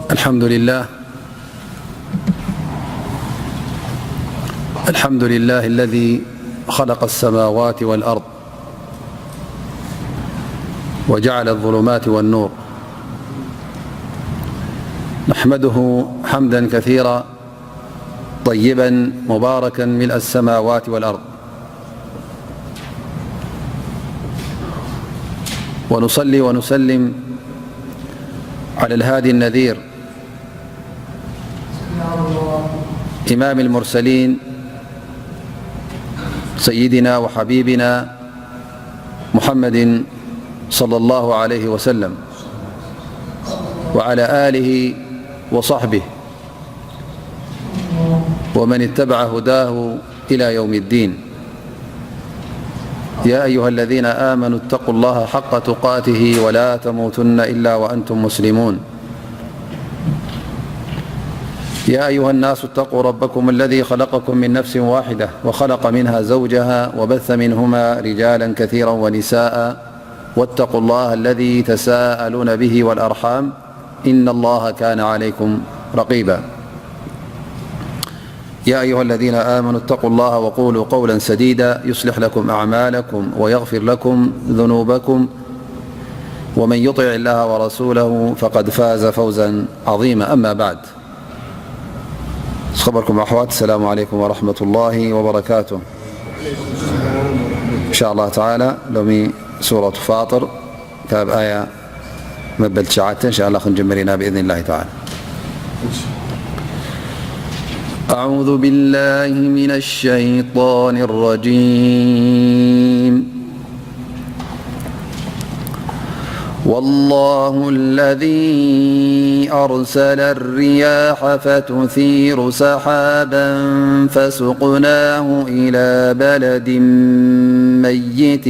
الحمد لله. الحمد لله الذي خلق السماوات والأرض وجعل الظلمات والنور. نحمده حمدا كثيرا طيبا مباركا ملء السماوات والأرض. ونصلي ونسلم على الهادي النذير إمام المرسلين سيدنا وحبيبنا محمد صلى الله عليه وسلم وعلى آله وصحبه ومن اتبع هداه إلى يوم الدين. يا أيها الذين آمنوا اتقوا الله حق تقاته ولا تموتن إلا وأنتم مسلمون. يا أيها الناس اتقوا ربكم الذي خلقكم من نفس واحدة وخلق منها زوجها وبث منهما رجالا كثيرا ونساء واتقوا الله الذي تساءلون به والأرحام إن الله كان عليكم رقيبا. يا أيها الذين آمنوا اتقوا الله وقولوا قولا سديدا يصلح لكم أعمالكم ويغفر لكم ذنوبكم ومن يطع الله ورسوله فقد فاز فوزا عظيما. أما بعد، ዝኸበርኩም ኣሕዋት፣ السلام عليكم ورحمة الله وبركاته. إن شاء الله تعالى ሎሚ ሱረቱ ፋጥር ካብ ኣያ መበል ትሽዓተ إن شاء الله ክንጅምር ኢና بإذن الله تعالى. أعوذ بالله من الشيطان الرجيم. والله الذي أرسل الرياح فتثير سحابا فسقناه إلى بلد ميت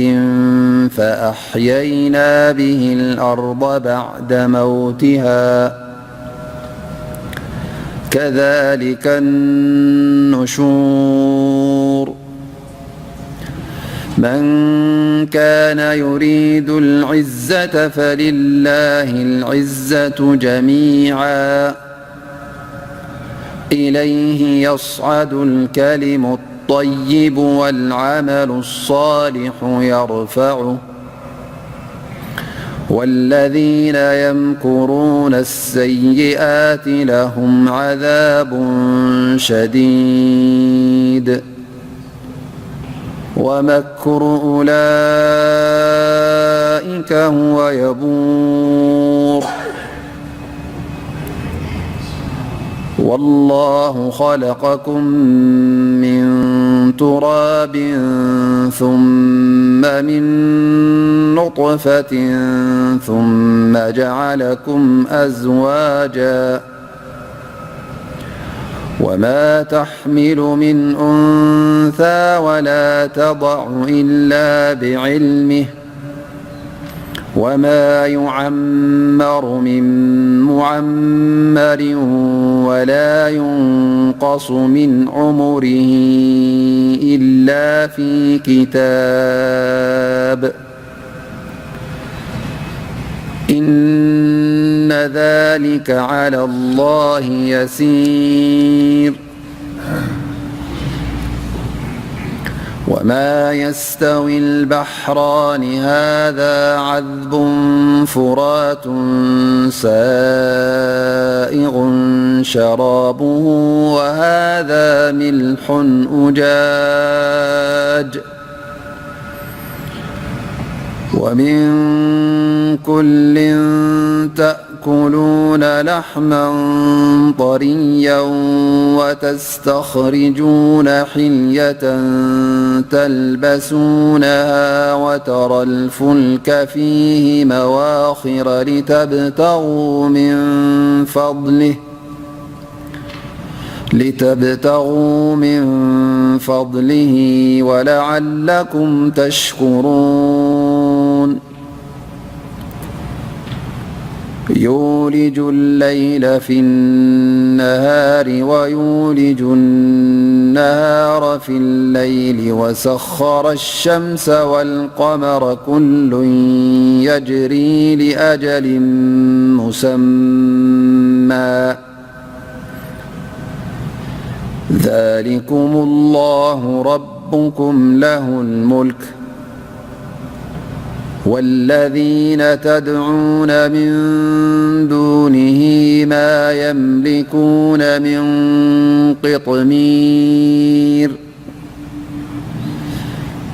فأحيينا به الأرض بعد موتها كذلك النشور. من كان يريد العزة فلله العزة جميعا إليه يصعد الكلم الطيب والعمل الصالح يرفعه والذين يمكرون السيئات لهم عذاب شديد ومكر أولئك هو يبور والله خلقكم من تراب ثم من نطفة ثم جعلكم أزواجا وما تحمل من أنثى ولا تضع إلا بعلمه وما يعمر من معمر ولا ينقص من عمره إلا في كتاب إن ذلك على الله يسير. وما يستوي البحران هذا عذب فرات سائغ شرابه وهذا ملح أجاج ومن كل تأكلون لحما طريا وتستخرجون حلية تلبسونها وترى الفلك فيه مواخر لتبتغوا من فضله لتبتغوا من فضله ولعلكم تشكرون. يولج الليل في النهار ويولج النهار في الليل وسخر الشمس والقمر كل يجري لأجل مسمى ذلكم الله ربكم له الملك والذين تدعون من دونه ما يملكون من قطمير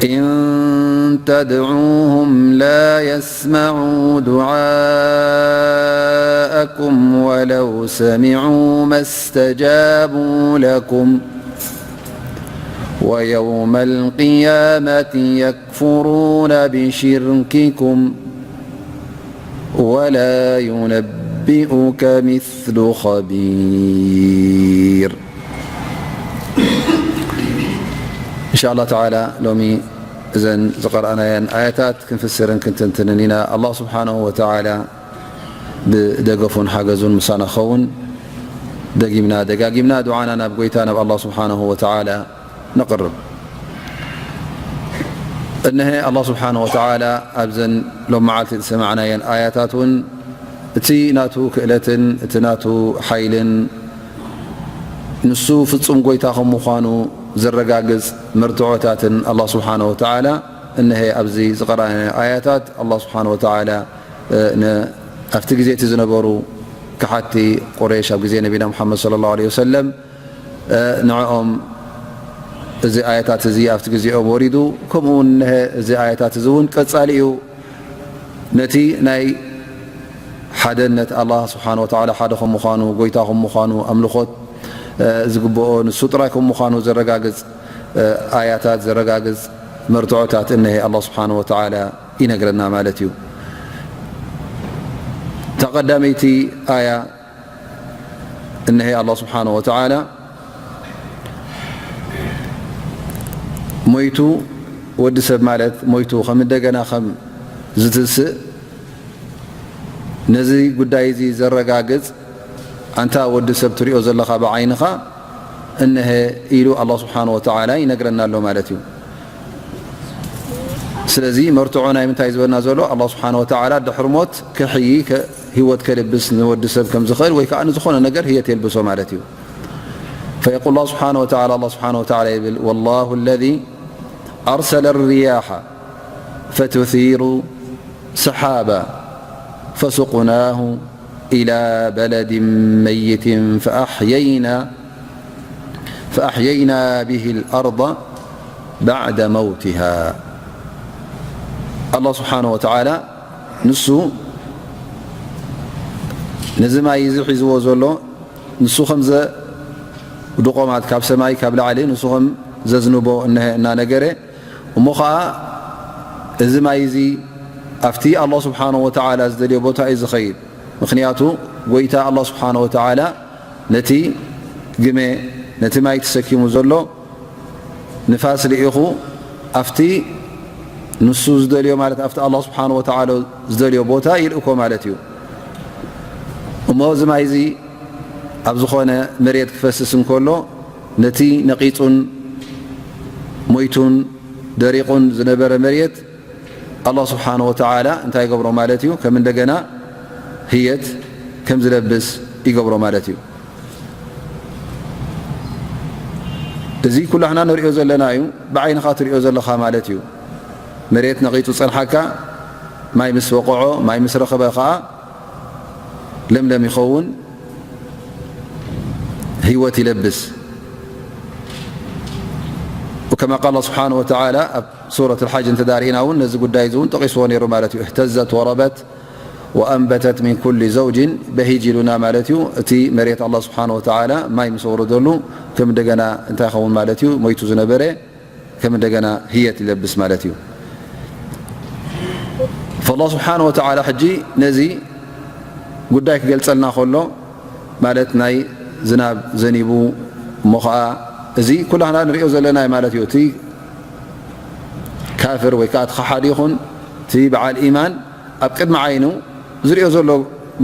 إن تدعوهم لا يسمعوا دعاءكم ولو سمعوا ما استجابوا لكم ويوم القيامة يكفرون بشرككم ولا ينبئك مثل خبير إن شاء الله تعالى ሎሚ እዘን ዝቐረኣናየን ኣያታት ክንፍስርን ክንትንትንን ኢና። ኣላህ ስብሓነሁ ወተዓላ ብደገፉን ሓገዙን ምሳና ክኸውን ደጊምና ደጋጊምና ዱዓና ናብ ጎይታ ናብ ኣላህ ስብሓነሁ ወተዓላ ነቕርብ። እነሀ ኣላህ ስብሓነሁ ወተዓላ ኣብዘን ሎም መዓልቲ ዝሰማዕናየን ኣያታት እውን እቲ ናቱ ክእለትን እቲ ናቱ ሓይልን ንሱ ፍጹም ጎይታ ከም ምዃኑ ዘረጋግጽ መርትዖታትን ኣላህ ስብሓነሁ ወተዓላ እነሀ ኣብዚ ዝቐረኣናዮ ኣያታት ኣላህ ስብሓነሁ ወተዓላ ኣብቲ ግዜ እቲ ዝነበሩ ከሓድቲ ቁረይሽ ኣብ ግዜ ነቢና ሙሓመድ ሰለላሁ ዐለይሂ ወሰለም ንዕኦም እዚ ኣያታት እዚ ኣብቲ ግዜኦም ወሪዱ። ከምኡ እውን እነሀ እዚ ኣያታት እዚ እውን ቀጻሊ እዩ። ነቲ ናይ ሓደነት ኣላህ ስብሓነ ወተዓላ ሓደ ከም ምዃኑ፣ ጎይታ ከም ምዃኑ፣ ኣምልኾት ዝግብኦ ንሱ ጥራይ ከም ምዃኑ ዘረጋግጽ ኣያታት፣ ዘረጋግጽ መርትዖታት እነሀ ኣላህ ስብሓነ ወተዓላ ይነግረና ማለት እዩ። እታ ቀዳመይቲ ኣያ እነሀ ኣላህ ስብሓነ ወተዓላ ሞይቱ፣ ወዲ ሰብ ማለት ሞይቱ ከም እንደገና ከም ዝትንስእ ነዚ ጉዳይ እዚ ዘረጋግጽ፣ ኣንታ ወዲ ሰብ ትሪኦ ዘለኻ ብዓይንኻ እነሀ ኢሉ ኣላህ ስብሓነ ወተዓላ ይነግረና ኣሎ ማለት እዩ። ስለዚ መርትዖ ናይ ምንታይ ዝበልና ዘሎ? ኣላህ ስብሓነ ወተዓላ ድሕሪ ሞት ክሕዪ፣ ከ-፣ ህይወት ከልብስ ንወዲ ሰብ ከም ዝኽእል ወይ ከዓ ንዝኾነ ነገር ህየት የልብሶ ማለት እዩ። فيقول الله سبحانه وتعالى، ኣላህ ስብሓነ ወተዓላ ይብል፣ والله الذي أرسل الرياح فتثير سحابا فسقناه إلى بلد ميت فأحيينا، فأحيينا به الأرض بعد موتها. ኣላህ ስብሓነ ወተዓላ ንሱ ነዚ ማይ እዚ ሒዝዎ ዘሎ ንሱ ከም ዘውድቖ ማለት ካብ ሰማይ ካብ ላዕሊ ንሱ ከም ዘዝንቦ እነሀ እናነገረ፣ እሞ ኸዓ እዚ ማይ እዚ ኣብቲ ኣላህ ስብሓነ ወተዓላ ዝደልዮ ቦታ እዩ ዝኸይድ። ምኽንያቱ ጎይታ ኣላህ ስብሓነ ወተዓላ ነቲ ግመ፣ ነቲ ማይ ተሰኪሙ ዘሎ ንፋስ ልኢኹ ኣብቲ ንሱ ዝደልዮ፣ ማለት ኣብቲ ኣላህ ስብሓነ ወተዓላ ዝደልዮ ቦታ ይልእኮ ማለት እዩ። እሞ እዚ ማይ እዚ ኣብ ዝኾነ መሬት ክፈስስ እንከሎ ነቲ ነቒጹን ሞይቱን ደሪቑን ዝነበረ መሬት ኣላህ ስብሓነ ወተዓላ እንታይ ይገብሮ ማለት እዩ? ከም እንደገና ህየት ከም ዝለብስ ይገብሮ ማለት እዩ። እዚ ኩላህና ንሪኦ ዘለና እዩ፣ ብዓይንኻ ትሪኦ ዘለኻ ማለት እዩ። መሬት ነቒጹ ጸንሓካ፣ ማይ ምስ ወቕዖ፣ ማይ ምስ ረኸበ ኸዓ ለምለም ይኸውን፣ ህይወት ይለብስ። ከማ ቃል ስብሓነ ወተዓላ ኣብ ሱረት ልሓጅ እንተዳርኢና እውን ነዚ ጉዳይ እዚ እውን ጠቒስዎ ነይሩ ማለት እዩ። እህተዘት ወረበት ወኣንበተት ሚን ኩሊ ዘውጅን በሂጅ ኢሉና ማለት እዩ። እቲ መሬት ኣላህ ስብሓነ ወተዓላ ማይ ምስ ኣውረደሉ ከም እንደገና እንታይ ይኸውን ማለት እዩ? ሞይቱ ዝነበረ ከም እንደገና ህየት ይለብስ ማለት እዩ። ፈላህ ስብሓነ ወተዓላ ሕጂ ነዚ ጉዳይ ክገልጸልና ከሎ ማለት ናይ ዝናብ ዘኒቡ እሞ ኸዓ እዚ ኩላህና ንሪኦ ዘለና እዩ ማለት እዩ። እቲ ካፍር ወይ ከዓ እቲ ኸሓዲ ይኹን እቲ በዓል ኢማን ኣብ ቅድሚ ዓይኑ ዝሪኦ ዘሎ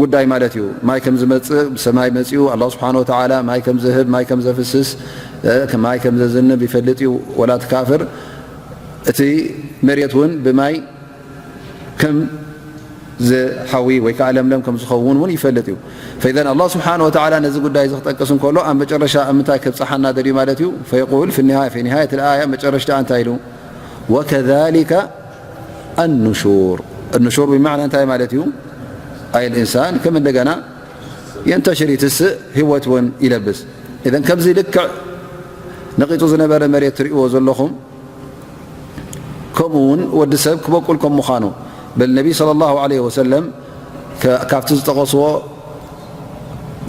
ጉዳይ ማለት እዩ። ማይ ከም ዝመጽእ ብሰማይ መጺኡ፣ ኣላህ ስብሓነ ወተዓላ ማይ ከም ዝህብ፣ ማይ ከም ዘፍስስ፣ እ፣ ማይ ከም ዘዝንብ ይፈልጥ እዩ። ወላ እቲ ካፍር እቲ መሬት እውን ብማይ ከም ዝሓዊ ወይ ከዓ ለምለም ከም ዝኸውን እውን ይፈልጥ እዩ። ፈኢዘን ኣላህ ስብሓነ ወተዓላ ነዚ ጉዳይ እዚ ክጠቅስ እንከሎ፣ ኣብ መጨረሻ ኣብ ምንታይ ከብጽሓና ደልዩ ማለት እዩ? ፈየቁል ፊ ኒሃያ፣ ፊ ኒሃየት ልኣያ፣ መጨረሽታ እንታይ ኢሉ? ወከዛሊከ ኣኑሹር። ኣኑሹር ብማዕና እንታይ ማለት እዩ? ኣይ ልኢንሳን ከም እንደገና የንተሽር፣ ይትስእ፣ ህይወት እውን ይለብስ። ኢዘን ከምዚ ልክዕ ነቒጹ ዝነበረ መሬት ትርእይዎ ዘለኹም፣ ከምኡ እውን ወዲ ሰብ ክበቁል ከም ምዃኑ፣ በል ነቢ ሰለላሁ ዐለይሂ ወሰለም ከ-፣ ካብቲ ዝጠቐስዎ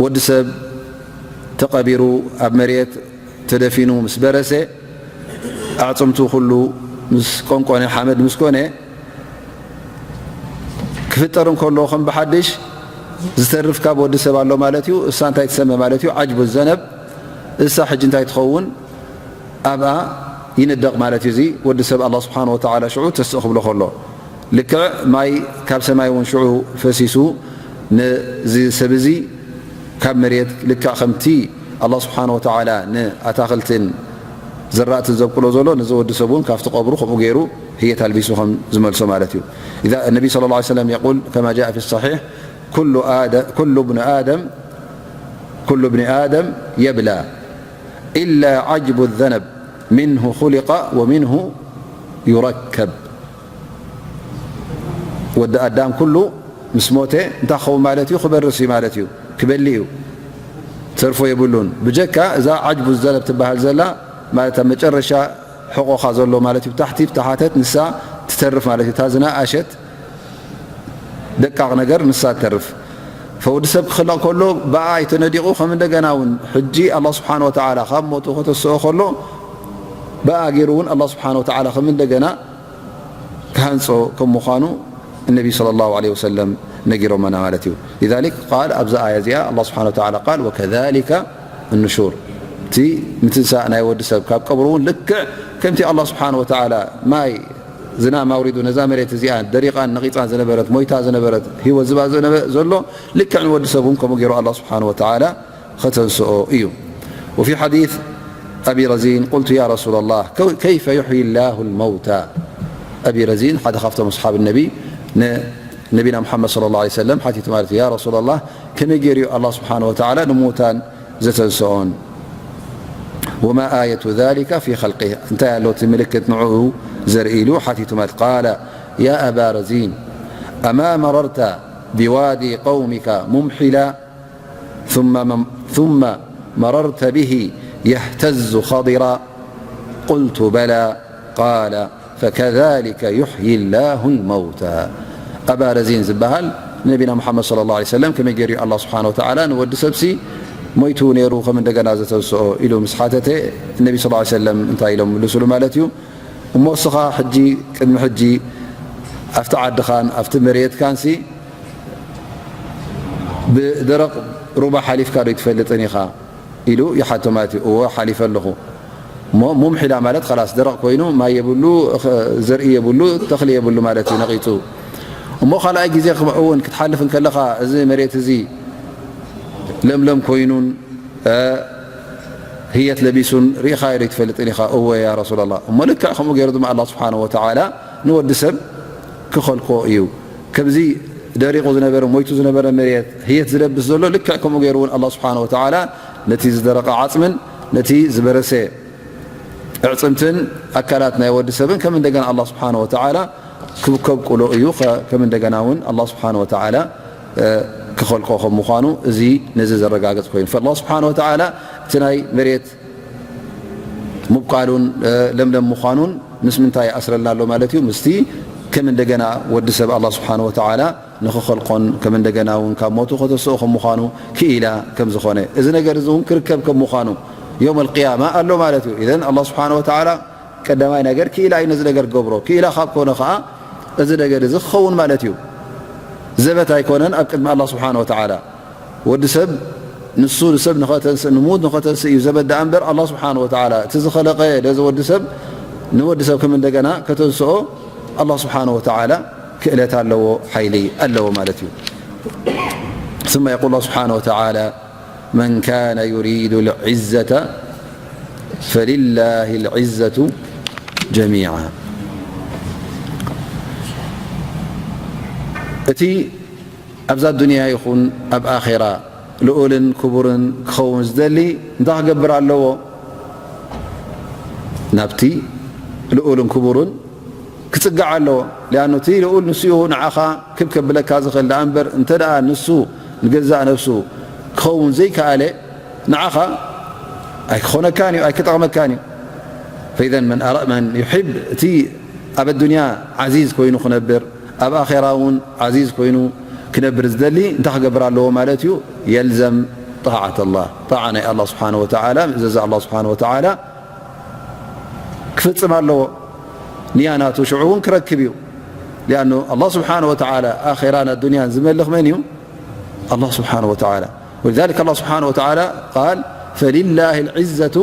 ወዲ ሰብ ተቐቢሩ ኣብ መሬት ተደፊኑ ምስ በረሰ፣ ኣዕጽምቱ ኩሉ ምስ ቆንቆነ፣ ሓመድ ምስ ኮነ፣ ክፍጠር እንከሎ ከም ብሓድሽ ዝተርፍ ካብ ወዲ ሰብ ኣሎ ማለት እዩ። እሳ እንታይ ትሰመ ማለት እዩ? ዓጅቡ ዘነብ። እሳ ሕጂ እንታይ ትኸውን? ኣብኣ ይንደቕ ማለት እዩ። እዚ ወዲ ሰብ ኣላህ ስብሓነ ወተዓላ ሽዑ ተስእ ክብሎ ከሎ፣ ልክዕ ማይ ካብ ሰማይ እውን ሽዑ ፈሲሱ ነዚ ሰብ እዚ ካብ መሬት፣ ልክዕ ከምቲ ኣላህ ስብሓነ ወተዓላ ንኣታኽልትን ዝራእትን ዘብቁሎ ዘሎ፣ ነዚ ወዲ ሰብ እውን ካብቲ ቀብሩ ከምኡ ገይሩ ህየት ኣልቢሱ ከም ዝመልሶ ማለት እዩ። إذا النبي صلى الله عليه وسلم يقول كما جاء في الصحيح: كل آدم، كل ابن آدم، كل ابن آدم يبلى إلا عجب الذنب منه خلق ومنه يركب. ወዲ ኣዳም ኩሉ ምስ ሞተ እንታይ ክኸውን ማለት እዩ? ክበርስ እዩ ማለት እዩ። ክበሊ እዩ፣ ተርፎ የብሉን። ብጀካ እዛ ዓጅቡ ዘነብ ትበሃል ዘላ፣ ማለት ኣብ መጨረሻ ሕቖኻ ዘሎ ማለት እዩ፣ ብታሕቲ ብተሓተት ንሳ ትተርፍ ማለት እዩ። እታ ዝነኣሸት ደቃቕ ነገር ንሳ ትተርፍ። ፈወዲ ሰብ ክኽለቕ ከሎ ብኣ ኣይተነዲቑ፣ ከም እንደገና እውን ሕጂ ኣላህ ስብሓነ ወተዓላ ካብ ሞቱ ከተስኦ ከሎ ብኣ ገይሩ እውን ኣላህ ስብሓነ ወተዓላ ከም እንደገና ክሃንጾ ከም ምዃኑ እነቢ ሰለላሁ ዐለይሂ ወሰለም ነጊሮምና ማለት እዩ። ሊዛሊክ ቃል፣ ኣብዛ ኣያ እዚኣ ኣላህ ስብሓነ ወተዓላ ቃል፣ ወከዛሊከ ኑሹር፣ እቲ ምትንሳእ ናይ ወዲ ሰብ ካብ ቀብሩ እውን ልክዕ ከምቲ ኣላህ ስብሓነ ወተዓላ ማይ ዝናም ኣውሪዱ ነዛ መሬት እዚኣ ደሪቓን ነቒጻን ዝነበረት፣ ሞይታ ዝነበረት፣ ህይወት ዝባ ዝነበ-፣ ዘሎ ልክዕ ንወዲ ሰብ እውን ከምኡ ገይሩ ኣላህ ስብሓነ ወተዓላ ኸተንስኦ እዩ። وفي حديث أبي رزين قلت يا رسول الله كو-، كيف يحيي الله الموتى؟ ኣቢ ረዚን ሓደ ካብቶም ኣስሓብ ነቢ ንነቢና ሙሓመድ ሰለላሁ ዐለይሂ ወሰለም ሓቲቱ ማለት እዩ። ያ ረሱላላህ፣ ከመይ ገይሩ እዩ ኣላህ ስብሓነ ወተዓላ ንምውታን ዘተንስኦን? وما آية ذلك في خلقه؟ እንታይ ኣሎ እቲ ምልክት ንዕኡ ዘርኢ ኢሉ ሓቲቱ ማለት። قال يا أبا رزين أما مررت بوادي قومك ممحلا ثم مم-، ثم مررت به يهتز خضرا؟ قلت بلى. قال فكذلك يحيي الله الموتى. ኣባ ረዚን ዝበሃል ንነቢና ሙሓመድ ሰለላሁ ዐለይሂ ወሰለም ከመይ ገይሩ እዩ ኣላህ ስብሓነ ወተዓላ ንወዲ ሰብሲ ሞይቱ ነይሩ ከም እንደገና ዘተንስኦ ኢሉ ምስ ሓተተ፣ ነቢ ሰለላሁ ዐለይሂ ወሰለም እንታይ ኢሎም ምልሱሉ ማለት እዩ? እሞ እስኻ ሕጂ፣ ቅድሚ ሕጂ ኣብቲ ዓድኻን ኣብቲ መሬትካንሲ ብደረቕ ሩባ ሓሊፍካ ዶ ኣይትፈልጥን ኢኻ? ኢሉ ይሓቶ ማለት እዩ። እወ፣ ሓሊፈ ኣለኹ። እሞ ሙምሒላ ማለት ኸላስ ደረቕ ኮይኑ፣ ማይ የብሉ፣ ኸ-፣ ዘርኢ የብሉ፣ ተኽሊ የብሉ ማለት እዩ፣ ነቒጹ። እሞ ካልኣይ ግዜ ክም-፣ እውን ክትሓልፍ እንከለኻ፣ እዚ መሬት እዚ ለምለም ኮይኑን፣ እ፣ ህየት ለቢሱን ርኢኻዮ ዶ ኣይትፈልጥን ኢኻ? እወ፣ ያ ረሱላላህ። እሞ ልክዕ ከምኡ ገይሩ ድማ ኣላህ ስብሓነሁ ወተዓላ ንወዲ ሰብ ክኸልቆ እዩ። ከምዚ ደሪቑ ዝነበረ፣ ሞይቱ ዝነበረ መሬት ህየት ዝለብስ ዘሎ፣ ልክዕ ከምኡ ገይሩ እውን ኣላህ ስብሓነሁ ወተዓላ ነቲ ዝደረቐ ዓጽምን ነቲ ዝበረሰ ኣዕጽምትን ኣካላት ናይ ወዲ ሰብን ከም እንደገና ኣላህ ስብሓነሁ ወተዓላ ክብ-፣ ከብቁሎ እዩ። ከ-፣ ከም እንደገና እውን ኣላህ ስብሓነሁ ወተዓላ፣ እ፣ ክኸልቆ ከም ምዃኑ እዚ ነዚ ዘረጋግጽ ኮይኑ። ፈኣላህ ስብሓነሁ ወተዓላ እቲ ናይ መሬት ምብቃሉን፣ እ፣ ለምለም ምዃኑን ምስ ምንታይ ይኣስረልና ኣሎ ማለት እዩ? ምስቲ ከም እንደገና ወዲ ሰብ ኣላህ ስብሓነሁ ወተዓላ ንኽኸልቆን ከም እንደገና እውን ካብ ሞቱ ከተስኦ ከም ምዃኑ ክኢላ ከም ዝኾነ፣ እዚ ነገር እዚ እውን ክርከብ ከም ምዃኑ የውመል ቅያማ ኣሎ ማለት እዩ። ኢዘን ኣላህ ስብሓነሁ ወተዓላ ቀዳማይ ነገር ክኢላ እዩ ነዚ ነገር ክገብሮ። ክኢላ ካብ ኮነ ኸዓ እዚ ነገር እዚ ክኸውን ማለት እዩ። ዘበት ኣይኮነን ኣብ ቅድሚ ኣላህ ስብሓነሁ ወተዓላ። ወዲ ሰብ ንሱ ንሰብ ንኸተንስእ፣ ንምዉት ንኸተንስእ እዩ ዘበት ደኣ እምበር፣ ኣላህ ስብሓነሁ ወተዓላ እቲ ዝኸለቐ ነዚ ወዲ ሰብ፣ ንወዲ ሰብ ከም እንደገና ከተንስኦ ኣላህ ስብሓነሁ ወተዓላ ክእለት ኣለዎ፣ ሓይሊ ኣለዎ ማለት እዩ። ثم يقول الله سبحانه وتعالى: من كان يريد العزة فلله العزة جميعا. እቲ ኣብዛ ዱንያ ይኹን ኣብ ኣኼራ ልኡልን ክቡርን ክኸውን ዝደሊ እንታይ ክገብር ኣለዎ? ናብቲ ልኡልን ክቡርን ክጽጋዕ ኣለዎ። ሊኣኑ እቲ ልኡል ንሱ እዩ ንዓኻ ክብ ከብለካ ዝኽእል። ደኣ እምበር እንተ ደኣ ንሱ ንገዛእ ነፍሱ ክኸውን ዘይከኣለ፣ ንዓኻ ኣይክኾነካን እዩ፣ ኣይክጠቕመካን እዩ። ፈኢዘን መን ኣረ-፣ መን ዩሒብ፣ እቲ ኣብ ኣዱንያ ዓዚዝ ኮይኑ ክነብር፣ ኣብ ኣኼራ እውን ዓዚዝ ኮይኑ ክነብር ዝደሊ እንታይ ክገብር ኣለዎ ማለት እዩ? የልዘም ጣዓት ኣላህ፣ ጣዓ ናይ ኣላህ ስብሓነ ወተዓላ፣ ምእዘዛ ኣላህ ስብሓነ ወተዓላ ክፍጽም ኣለዎ። ንያ ናቱ ሽዑ እውን ክረክብ እዩ። ሊኣኑ ኣላህ ስብሓነ ወተዓላ ኣኼራን ኣዱንያን ዝመልኽ መን እዩ? ኣላህ ስብሓነ ወተዓላ። ولذلك الله سبحانه وتعالى قال: فلله العزة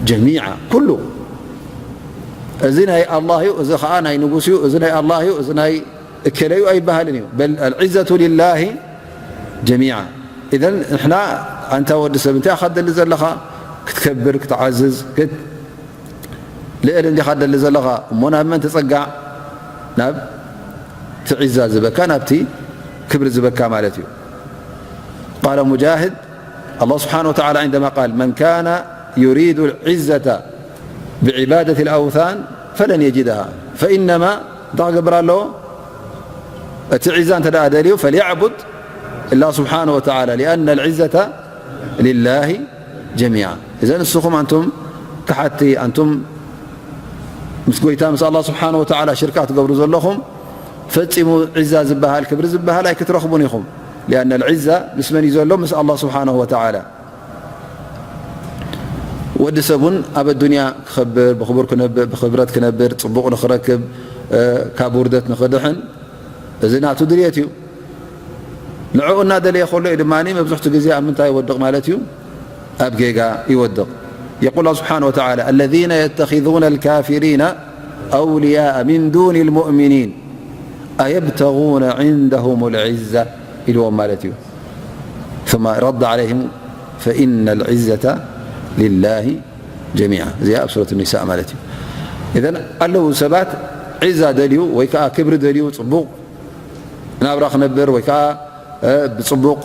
جميعا. ኩሉ እዚ ናይ ኣላህ እዩ፣ እዚ ኸዓ ናይ ንጉስ እዩ፣ እዚ ናይ ኣላህ እዩ፣ እዚ ናይ እከለ እዩ ኣይበሃልን እዩ። በል العزة لله جميعا. ኢዘን ንሕና ኣንታ ወዲ ሰብ እንታይ ኢኻ ትደሊ ዘለኻ? ክትከብር፣ ክትዓዝዝ፣ ክት-፣ ልዕል እንዲኻ ትደሊ ዘለኻ። እሞ ናብ መን ትጸጋዕ? ናብ እቲ ዒዛ ዝበካ፣ ናብቲ ክብሪ ዝበካ ማለት እዩ። قال مجاهد: الله سبحانه وتعالى عندما قال: من كان يريد العزة بعبادة الأوثان فلن يجدها، فإنما، እንታይ ክገብር ኣለዎ? እቲ ዒዛ እንተ ደኣ ደልዩ፣ فليعبد الله سبحانه وتعالى، لأن العزة لله جميعا. እዘን ንስኹም ኣንቱም ከሓቲ፣ ኣንቱም ምስ ጎይታ፣ ምስ ኣላህ ስብሓነ ወተዓላ ሽርካ ትገብሩ ዘለኹም፣ ፈጺሙ ዒዛ ዝበሃል፣ ክብሪ ዝበሃል ኣይክትረኽቡን ኢኹም። لأن العزة ምስ መን እዩ ዘሎ? ምስ ኣላህ ስብሓነሁ ወተዓላ። ወዲ ሰብ እውን ኣብ ኣዱንያ ክኸብር፣ ብኽቡር ክነብር፣ ብኽብረት ክነብር፣ ጽቡቕ ንኽረክብ፣ እ፣ ካብ ውርደት ንኽድሕን፣ እዚ ናቱ ድልየት እዩ። ንዕኡ እናደለየ ከሎ እዩ ድማ መብዝሕቱ ግዜ ኣብ ምንታይ ይወድቕ ማለት እዩ? ኣብ ጌጋ ይወድቕ። يقول الله سبحانه وتعالى: الذين يتخذون الكافرين أولياء من دون المؤمنين أيبتغون عندهم العزة ኢልዎም ማለት እዩ። ثم رد عليهم: فإن العزة لله جميعا. እዚኣ ኣብ ሱረት ኒሳእ ማለት እዩ። إذن ኣለዉ ሰባት ዒዛ ደልዩ ወይ ከዓ ክብሪ ደልዩ፣ ጽቡቕ ናብራ ክነብር ወይ ከዓ፣ እ፣ ብጽቡቕ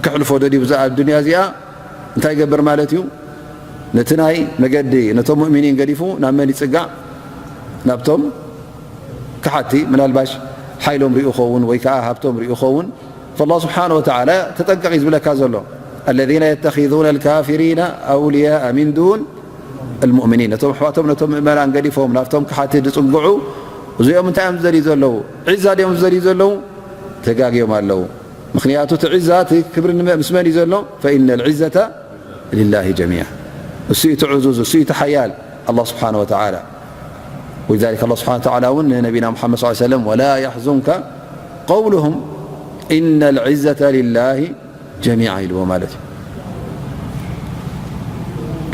ክሕልፎ ደልዩ ብዛ ኣብ ዱንያ እዚኣ እንታይ ይገብር ማለት እዩ? ነቲ ናይ መገዲ፣ ነቶም ሙእሚኒን ገዲፉ ናብ መን ይጽጋዕ? ናብቶም ከሓቲ። ምናልባሽ ሓይሎም ሪኡ ኸውን ወይ ከዓ ሃብቶም ሪኡ ኸውን። فالله سبحانه وتعالى ተጠንቀቕ እዩ ዝብለካ ዘሎ። الذين يتخذون الكافرين أولياء من دون المؤمنين። ነቶም ኣሕዋቶም፣ ነቶም ምእመናን ገዲፎም ናብቶም ከሓቲ ዝጽግዑ፣ እዚኦም እንታይ እዮም ዝደልዩ ዘለዉ? ዒዛ ድዮም ዝደልዩ ዘለዉ? ተጋግዮም ኣለዉ። ምኽንያቱ እቲ ዒዛ፣ እቲ ክብሪ ንመ-፣ ምስ መን እዩ ዘሎ? فإن العزة لله جميعا። እሱ እዩ እቲ ዕዙዝ፣ እሱ እዩ እቲ ሓያል፣ ኣላህ ስብሓነ ወተዓላ። ولذلك ኣላህ ስብሓነ ወተዓላ እውን ንነቢና ሙሓመድ ሰለላሁ ዐለይሂ ወሰለም: ولا يحزنك قولهم إن العزة لله جميعا ኢልዎ ማለት እዩ።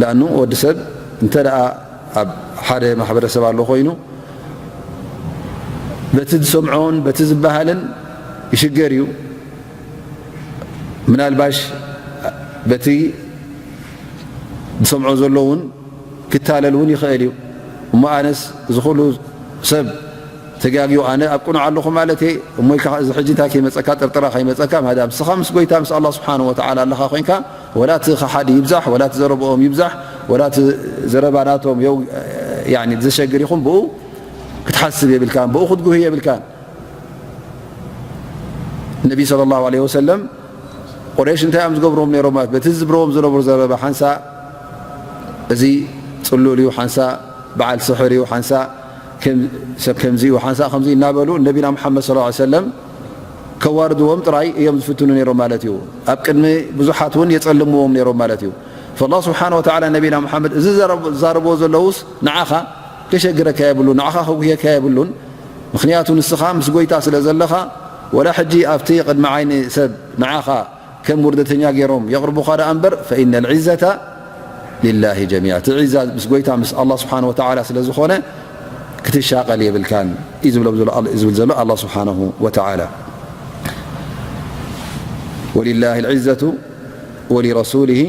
ለኣኑ ወዲ ሰብ እንተ ደኣ ኣብ ሓደ ማሕበረሰብ ኣሎ ኮይኑ፣ በቲ ዝሰምዖን በቲ ዝበሃልን ይሽገር እዩ። ምናልባሽ በቲ ዝሰምዖ ዘሎ እውን ክታለል እውን ይኽእል እዩ። እሞ ኣነስ እዚ ኩሉ ሰብ ተጋግዩ፣ ኣነ ኣብ ቅኑዕ ኣለኹ ማለት እየ፣ እሞ ኢልካ እዚ ሕጂ እንታይ ከይመጸካ፣ ጥርጥራ ከይመጸካ፣ ማዳም ንስኻ ምስ ጎይታ፣ ምስ ኣላህ ስብሓነሁ ወተዓላ ኣለኻ ኮይንካ፣ ወላ እቲ ከሓዲ ይብዛሕ፣ ወላ እቲ ዘረብኦም ይብዛሕ፣ ወላ እቲ ዘረባ ናቶም የው-፣ ያኒ ዘሸግር ይኹን፣ ብኡ ክትሓስብ የብልካን፣ ብኡ ክትጉሂ የብልካን። ነቢ ሰለላሁ ዐለይሂ ወሰለም ቁረይሽ እንታይ እዮም ዝገብርዎም ነይሮም ማለት፣ በቲ ዝብርዎም ዝነበሩ ዘረባ ሓንሳእ እዚ ጽሉል እዩ፣ ሓንሳእ በዓል ስሕር እዩ፣ ሓንሳእ ከም-፣ ሰብ ከምዚ እዩ፣ ሓንሳእ ከምዚ እናበሉ ነቢና ሙሓመድ ሰለላሁ ዐለይሂ ወሰለም ከዋርድዎም ጥራይ እዮም ዝፍትኑ ነይሮም ማለት እዩ። ኣብ ቅድሚ ብዙሓት እውን የጸልምዎም ነይሮም ማለት እዩ። ፈላህ ስብሓነ ወተዓላ ነቢና ሙሓመድ እዚ ዘረብ-፣ ዝዛረብዎ ዘለዉስ ንዓኻ ከሸግረካ የብሉን፣ ንዓኻ ከጉህየካ የብሉን። ምኽንያቱ ንስኻ ምስ ጎይታ ስለ ዘለኻ፣ ወላ ሕጂ ኣብቲ ቅድሚ ዓይኒ ሰብ ንዓኻ ከም ውርደተኛ ገይሮም የቕርቡኻ ደኣ እምበር፣ ፈኢነ ልዕዘተ ሊላሂ ጀሚዓ። እቲ ዒዛ ምስ ጎይታ ምስ ኣላህ ስብሓነሁ ወተዓላ ስለ ዝኾነ ክትሻቐል የብልካን እዩ ዝብሎም ዘሎ፣ ዝብል ዘሎ ኣላህ ስብሓነሁ ወተዓላ። ولله العزة ولرسوله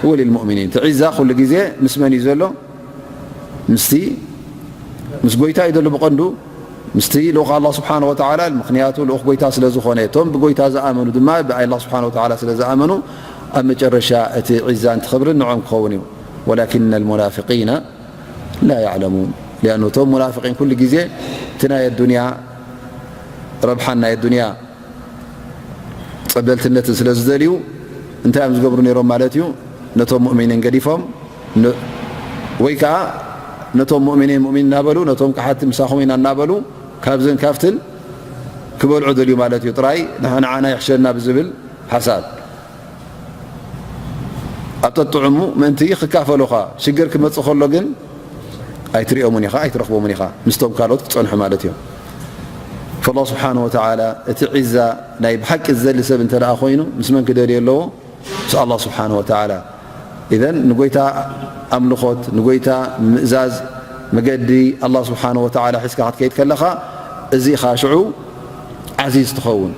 وللمؤمنين። እቲ ዒዛ ኩሉ ግዜ ምስ መን እዩ ዘሎ? ምስቲ፣ ምስ ጎይታ እዩ ዘሎ ብቐንዱ፣ ምስቲ ልኡኽ ኣላህ ስብሓነ ወተዓላ። ምኽንያቱ ልኡኽ ጎይታ ስለ ዝኾነ፣ እቶም ብጎይታ ዝኣመኑ ድማ ብኣላህ ስብሓነ ወተዓላ ስለ ዝኣመኑ፣ ኣብ መጨረሻ እቲ ዒዛን እቲ ክብርን ንዖም ክኸውን እዩ። ولكن المنافقين لا يعلمون. لأنه እቶም ሙናፍቂን ኩሉ ግዜ እቲ ናይ ኣዱንያ ረብሓን ናይ ኣዱንያ ጸበልትነትን ስለ ዝደልዩ እንታይ እዮም ዝገብሩ ነይሮም ማለት እዩ? ነቶም ሙእሚኒን ገዲፎም ን-፣ ወይ ከኣ ነቶም ሙእሚኒን ሙእሚን እናበሉ፣ ነቶም ከሓድቲ ምሳኹም ኢና እናበሉ ካብዝን ካብትን ክበልዑ ደልዩ ማለት እዩ። ጥራይ ንዓ-፣ ንዓና ይሕሸና ብዝብል ሓሳብ ኣብ ጠጥዑሙ ምእንቲ ክካፈሉኻ። ሽግር ክመጽእ ከሎ ግን ኣይትሪኦምን ኢኻ፣ ኣይትረኽቦምን ኢኻ። ምስቶም ካልኦት ክጸንሑ ማለት እዮም። ፈላህ ስብሓነ ወተዓላ እቲ ዒዛ ናይ ብሓቂ ዝደሊ ሰብ እንተ ደኣ ኮይኑ፣ ምስ መን ክደልዮ ኣለዎ? ምስ ኣላህ ስብሓነ ወተዓላ። ኢዘን ንጎይታ ኣምልኾት፣ ንጎይታ ምእዛዝ፣ መገዲ ኣላህ ስብሓነ ወተዓላ ሒዝካ ክትከይድ ከለኻ፣ እዚ ኢኻ ሽዑ ዓዚዝ ትኸውን።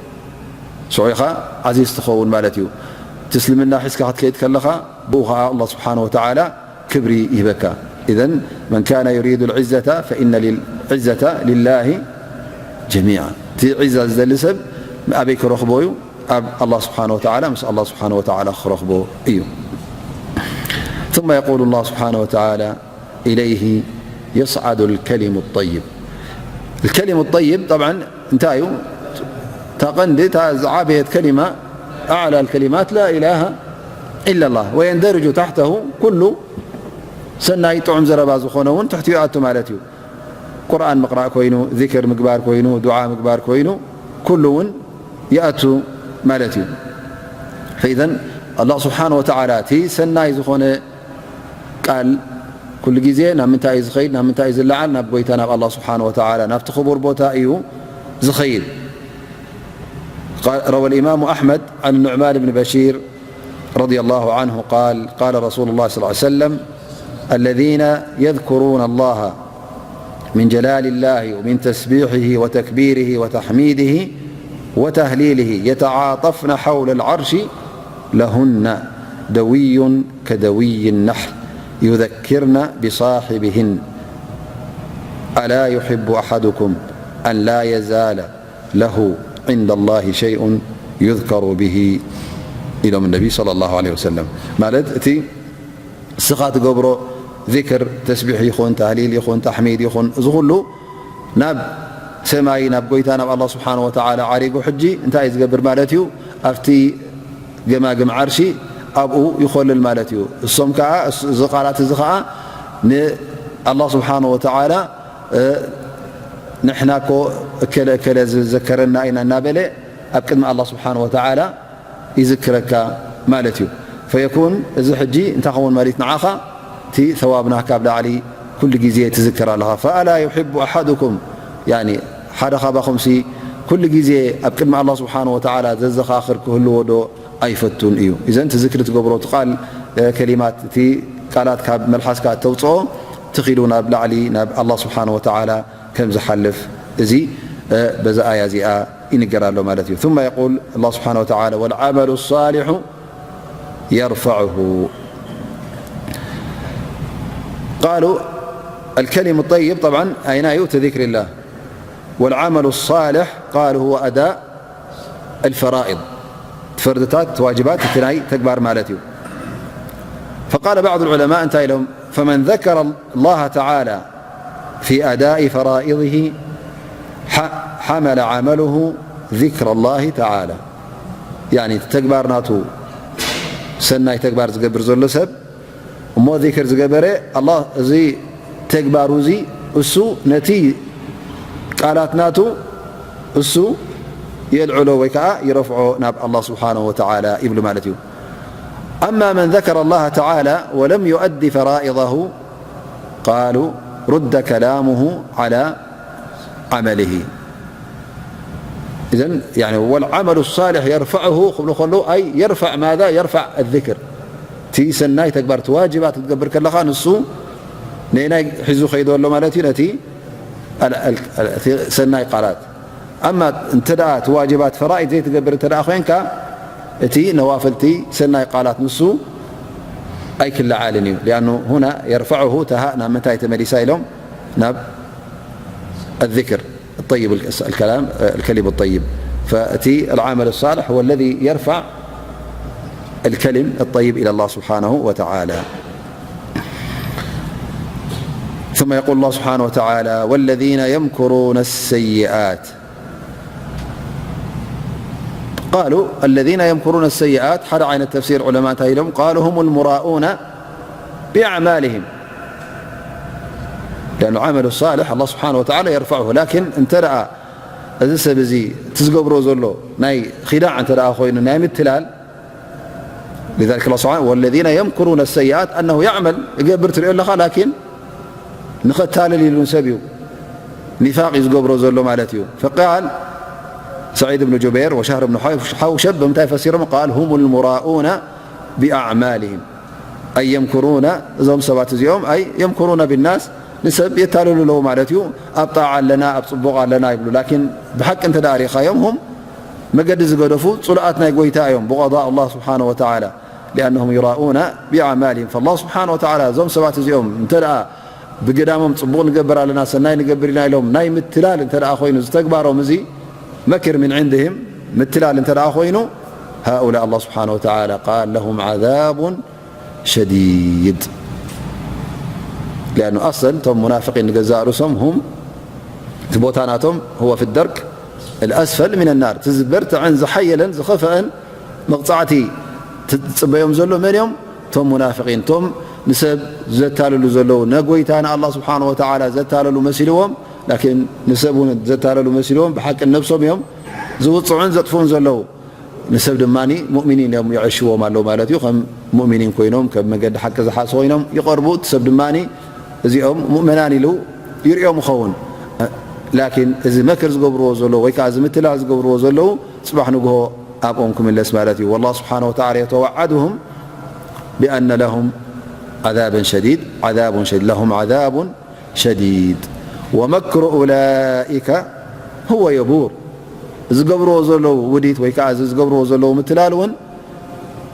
ሽዑ ኢኻ ዓዚዝ ትኸውን ማለት እዩ። እቲ እስልምና ሒዝካ ክትከይድ ከለኻ፣ ብኡ ኸዓ ኣላህ ስብሓነ ወተዓላ ክብሪ ይህበካ። ኢዘን መን ካነ ዩሪዱ ልዕዘተ ፈኢነ ልዕዘተ ሊላሂ ጀሚዓ። እቲ ዒዛ ዝደሊ ሰብ ኣበይ ክረኽቦ እዩ? ኣብ ኣላህ ስብሓነ ወተዓላ፣ ምስ ኣላህ ስብሓነ ወተዓላ ክረኽቦ እዩ። ثم يقول الله سبحانه وتعالى: إليه يصعد الكلم الطيب. الكلم الطيب طبعا እንታይ እዩ? እታ ቀንዲ፣ እታ ዝዓበየት ከሊማ፣ أعلى الكلمات لا إله إلا الله، ويندرج تحته ኩሉ ሰናይ ጥዑም ዘረባ ዝኾነ እውን ትሕቲኡ ይኣቱ ማለት እዩ። ቁርኣን ምቕራእ ኮይኑ፣ ዚክር ምግባር ኮይኑ፣ ዱዓ ምግባር ኮይኑ፣ ኩሉ እውን ይኣቱ ማለት እዩ። ፈኢዘን ኣላህ ስብሓነ ወተዓላ እቲ ሰናይ ዝኾነ ቃል ኩሉ ግዜ ናብ ምንታይ እዩ ዝኸይድ? ናብ ምንታይ እዩ ዝለዓል? ናብ ጎይታ፣ ናብ ኣላህ ስብሓነ ወተዓላ፣ ናብቲ ክቡር ቦታ እዩ ዝኸይድ። قال، روى الإمام أحمد عن النعمان بن بشير رضي الله عنه قال: قال رسول الله صلى الله عليه وسلم: الذين يذكرون الله من جلال الله ومن تسبيحه وتكبيره وتحميده وتهليله يتعاطفن حول العرش لهن دوي كدوي النحل يذكرن بصاحبهن. ألا يحب أحدكم أن لا يزال له عند الله شيء يذكر به، ኢሎም ነቢ ሰለላሁ ዐለይሂ ወሰለም። ማለት እቲ እስኻ ትገብሮ ዚክር፣ ተስቢሕ ይኹን፣ ታህሊል ይኹን፣ ታሕሚድ ይኹን፣ እዚ ኩሉ ናብ ሰማይ፣ ናብ ጎይታ፣ ናብ ኣላህ ስብሓነ ወተዓላ ዓሪጉ፣ ሕጂ እንታይ እዩ ዝገብር ማለት እዩ? ኣብቲ ገማግም ዓርሺ ኣብኡ ይኾልል ማለት እዩ። እሶም ከኣ፣ እስ-፣ እዚ ቃላት እዚ ከኣ ንኣላህ ስብሓነ ወተዓላ፣ እ፣ ንሕና እኮ እከለ እከለ ዝዘከረና ኢና እናበለ ኣብ ቅድሚ ኣላህ ስብሓነ ወተዓላ ይዝክረካ ማለት እዩ። ፈየኩን፣ እዚ ሕጂ እንታይ ኸውን ማለት ንዓኻ? እቲ ሰዋብ ናካ ኣብ ላዕሊ ኩሉ ግዜ ትዝክር ኣለኻ። ፈኣላ ዩሕቡ ኣሓዱኩም፣ ያኒ ሓደ ካባኹምሲ ኩሉ ግዜ ኣብ ቅድሚ ኣላህ ስብሓነ ወተዓላ ዘዘኻኽር ክህልዎ ዶ ኣይፈቱን እዩ? እዘን እቲ ዝክሪ ትገብሮ፣ እቲ ቃል፣ እ፣ ከሊማት፣ እቲ ቃላት ካብ መልሓስካ እተውፅኦ ትኺሉ ናብ ላዕሊ ናብ ኣላህ ስብሓነ ወተዓላ ከም ዝሓልፍ፣ እዚ፣ እ፣ በዛ ኣያ እዚኣ ይንገር ኣሎ ማለት እዩ። ثم يقول الله سبحانه وتعالى: والعمل الصالح يرفعه. قالوا: الكلم الطيب طبعا أين يؤتى ذكر الله، والعمل الصالح قالوا هو أداء الفرائض. ፈርድታት፣ ዋጅባት፣ እቲ ናይ ተግባር ማለት እዩ። فقال بعض العلماء እንታይ ኢሎም? فمن ذكر الله تعالى في أداء فرائضه ح-، حمل عمله ذكر الله تعالى. ያኒ ተግባር ናቱ፣ ሰናይ ተግባር ዝገብር ዘሎ ሰብ እሞ ዚክር ዝገበረ፣ ኣላህ እዚ ተግባሩ እዚ እሱ ነቲ ቃላት ናቱ እሱ የልዕሎ ወይ ከዓ ይረፍዖ ናብ ኣላህ ስብሓነሁ ወተዓላ ይብሉ ማለት እዩ። أما من ذكر الله تعالى ولم يؤد فرائضه قالوا رد كلامه على عمله. إذن، يعني، والعمل الصالح يرفعه ክብሉ ከለዉ፣ أي يرفع ماذا؟ يرفع الذكر. እቲ ሰናይ ተግባር፣ እቲ ዋጅባት ክትገብር ከለኻ፣ ንሱ ነናይ ሒዙ ከይዱ ኣሎ ማለት እዩ፣ ነቲ ኣል-፣ ኣል-፣ ኣል-፣ እቲ ሰናይ ቃላት። ኣማ እንተ ደኣ እቲ ዋጅባት ፈራኢድ ዘይትገብር እንተ ደኣ ኮይንካ፣ እቲ ነዋፍልቲ ሰናይ ቃላት ንሱ ኣይክልዓልን እዩ። لأنه هنا يرفعه تهاء ናብ ምንታይ ተመሊሳ ኢሎም ናብ الذكر الطيب، الكلام، الكلم الطيب. فأتي العمل الصالح هو الذي يرفع الكلم الطيب إلى الله سبحانه وتعالى. ثم يقول الله سبحانه وتعالى: والذين يمكرون السيئات. قالوا: الذين يمكرون السيئات، حد عين التفسير علماء تايلم، قالوا: هم المراءون بأعمالهم. لأن العمل الصالح الله سبحانه وتعالى يرفعه، لكن انت رأى እዚ ሰብ እዚ እቲ ዝገብሮ ዘሎ ናይ ኺዳዕ እንተ ደኣ ኮይኑ፣ ናይ ምትላል، لذلك الله سبحانه: والذين يمكرون السيئات، أنه يعمل، ይገብር ትሪኦ ኣለኻ، لكن ንኸታልል ኢሉ ንሰብ እዩ ኒፋቕ እዩ ዝገብሮ ዘሎ ማለት እዩ። فقال سعيد بن جبير وشهر بن حوشب ብምንታይ ፈሲሮም؟ قال: هم المراءون بأعمالهم، أي يمكرون، እዞም ሰባት እዚኦም، أي يمكرون بالناس، ንሰብ የታልሉ ኣለዉ ማለት እዩ። ኣብ ጣዓ ኣለና፣ ኣብ ጽቡቕ ኣለና ይብሉ። ላኪን ብሓቂ እንተ ደኣ ሪእኻዮም፣ هم መገዲ ዝገደፉ ጽሉኣት ናይ ጎይታ እዮም፣ بغضاء الله سبحانه وتعالى، لأنهم يراءون بأعمالهم. فالله سبحانه وتعالى እዞም ሰባት እዚኦም እንተ ደኣ ብግዳሞም ጽቡቕ ንገብር ኣለና፣ ሰናይ ንገብር ኢና ኢሎም ናይ ምትላል እንተ ደኣ ኮይኑ፣ እዚ ተግባሮም እዚ መክር من عندهم፣ ምትላል እንተ ደኣ ኮይኑ፣ هؤلاء الله سبحانه وتعالى قال: لهم عذاب شديد. لأنه أصلا እቶም ሙናፍቂን ንገዛእ ርእሶም هم እቲ ቦታ ናቶም هو في الدرك الأسفل من النار، እቲ ዝበርትዐን ዝሓየለን ዝኸፍአን መቕጻዕቲ ትጽበዮም ዘሎ መን እዮም? እቶም ሙናፍቂን፣ እቶም ንሰብ ዘታልሉ ዘለዉ፣ ነጎይታ ንኣላህ ስብሓነ ወተዓላ ዘታለሉ መሲልዎም፣ ላኪን ንሰብ እውን ዘታለሉ መሲልዎም፣ ብሓቂ ነብሶም እዮም ዝውጽዑን ዘጥፍኡን ዘለዉ። ንሰብ ድማ ሙእሚኒን እዮም ይዕሽዎም ኣለዉ ማለት እዩ። ከም ሙእሚኒን ኮይኖም፣ ከም መገዲ ሓቂ ዝሓሱ ኮይኖም ይቐርቡ። እቲ ሰብ ድማ እዚኦም ሙእመናን ኢሉ ይርእዮም ይኸውን። ላኪን እዚ መክር ዝገብርዎ ዘለዉ ወይ ከዓ እዚ ምትላል ዝገብርዎ ዘለዉ፣ ጽባሕ ንግሆ ኣብኦም ክምለስ ማለት እዩ። والله سبحانه وتعالى يتوعدهم بأن لهم عذابا شديد، عذاب شديد، لهم عذاب شديد ومكر أولئك هو يبور። ዝገብርዎ ዘለዉ ውዲት ወይ ከዓ እዚ ዝገብርዎ ዘለዉ ምትላል እውን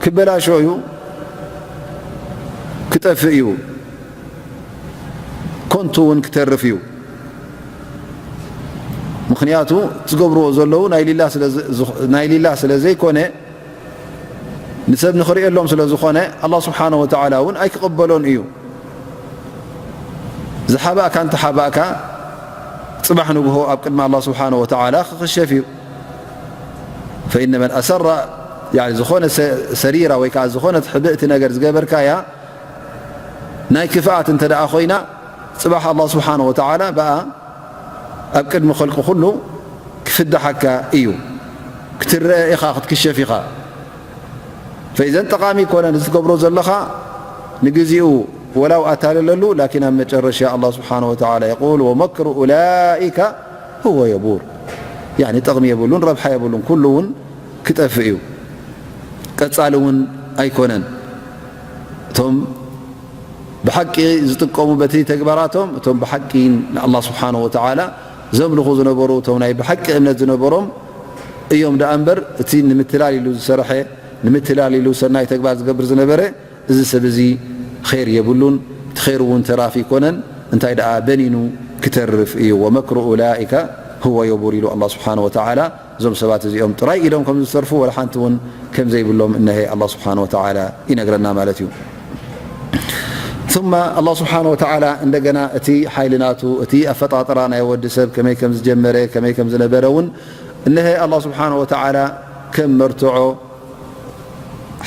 ክበላሾ እዩ፣ ክጠፍእ እዩ፣ ኮንቱ እውን ክተርፍ እዩ። ምኽንያቱ ዝገብርዎ ዘለዉ ናይ ሊላ ስለ ዝ-፣ ናይ ሊላ ስለ ዘይኮነ፣ ንሰብ ንኽርእየሎም ስለ ዝኾነ፣ ኣላህ ስብሓነ ወተዓላ እውን ኣይክቕበሎን እዩ። ዝሓባእካ እንተሓባእካ፣ ጽባሕ ንግሆ ኣብ ቅድሚ ኣላህ ስብሓነ ወተዓላ ክኽሸፍ እዩ። فإن من أسر، يعني ዝኾነ ሰ-፣ ሰሪራ ወይ ከዓ ዝኾነት ሕብእቲ ነገር ዝገበርካያ ናይ ክፍኣት እንተ ደኣ ኮይና፣ ጽባሕ ኣላህ ስብሓነ ወተዓላ ብኣ ኣብ ቅድሚ ኸልቂ ኩሉ ክፍድሓካ እዩ። ክትረአ ኢኻ፣ ክትክሸፍ ኢኻ። ፈኢዘን ጠቓሚ ይኮነን እዚ ትገብሮ ዘለኻ፣ ንግዚኡ ወላው ኣታልለሉ፣ ላኪን ኣብ መጨረሻ ኣላህ ስብሓነ ወተዓላ የቁል: "ወመክሩ ኡላኢከ ሁወ የቡር።" ያኒ ጠቕሚ የብሉን፣ ረብሓ የብሉን፣ ኩሉ እውን ክጠፍእ እዩ። ቀጻሊ እውን ኣይኮነን። እቶም ብሓቂ ዝጥቀሙ በቲ ተግባራቶም፣ እቶም ብሓቂ ንኣላህ ስብሓነ ወተዓላ ዘምልኹ ዝነበሩ፣ እቶም ናይ ብሓቂ እምነት ዝነበሮም እዮም ደኣ እምበር፣ እቲ ንምትላል ኢሉ ዝሰርሐ፣ ንምትላል ኢሉ ሰናይ ተግባር ዝገብር ዝነበረ፣ እዚ ሰብ እዚ ኸይር የብሉን፣ እቲ ኸይሩ እውን ተራፊ ኣይኮነን፣ እንታይ ደኣ በኒኑ ክተርፍ እዩ። "ወመክሩ ኡላኢከ ሁወ የቡር" ኢሉ ኣላህ ስብሓነ ወተዓላ። እዞም ሰባት እዚኦም ጥራይ ኢሎም ከም ዝተርፉ፣ ወላ ሓንቲ እውን ከም ዘይብሎም እነሀ ኣላህ ስብሓነ ወተዓላ ይነግረና ማለት እዩ። ثم ኣላህ ስብሓነ ወተዓላ እንደገና እቲ ሓይሊ ናቱ፣ እቲ ኣፈጣጥራ ናይ ወዲ ሰብ ከመይ ከም ዝጀመረ፣ ከመይ ከም ዝነበረ እውን እነሀ ኣላህ ስብሓነ ወተዓላ ከም መርትዖ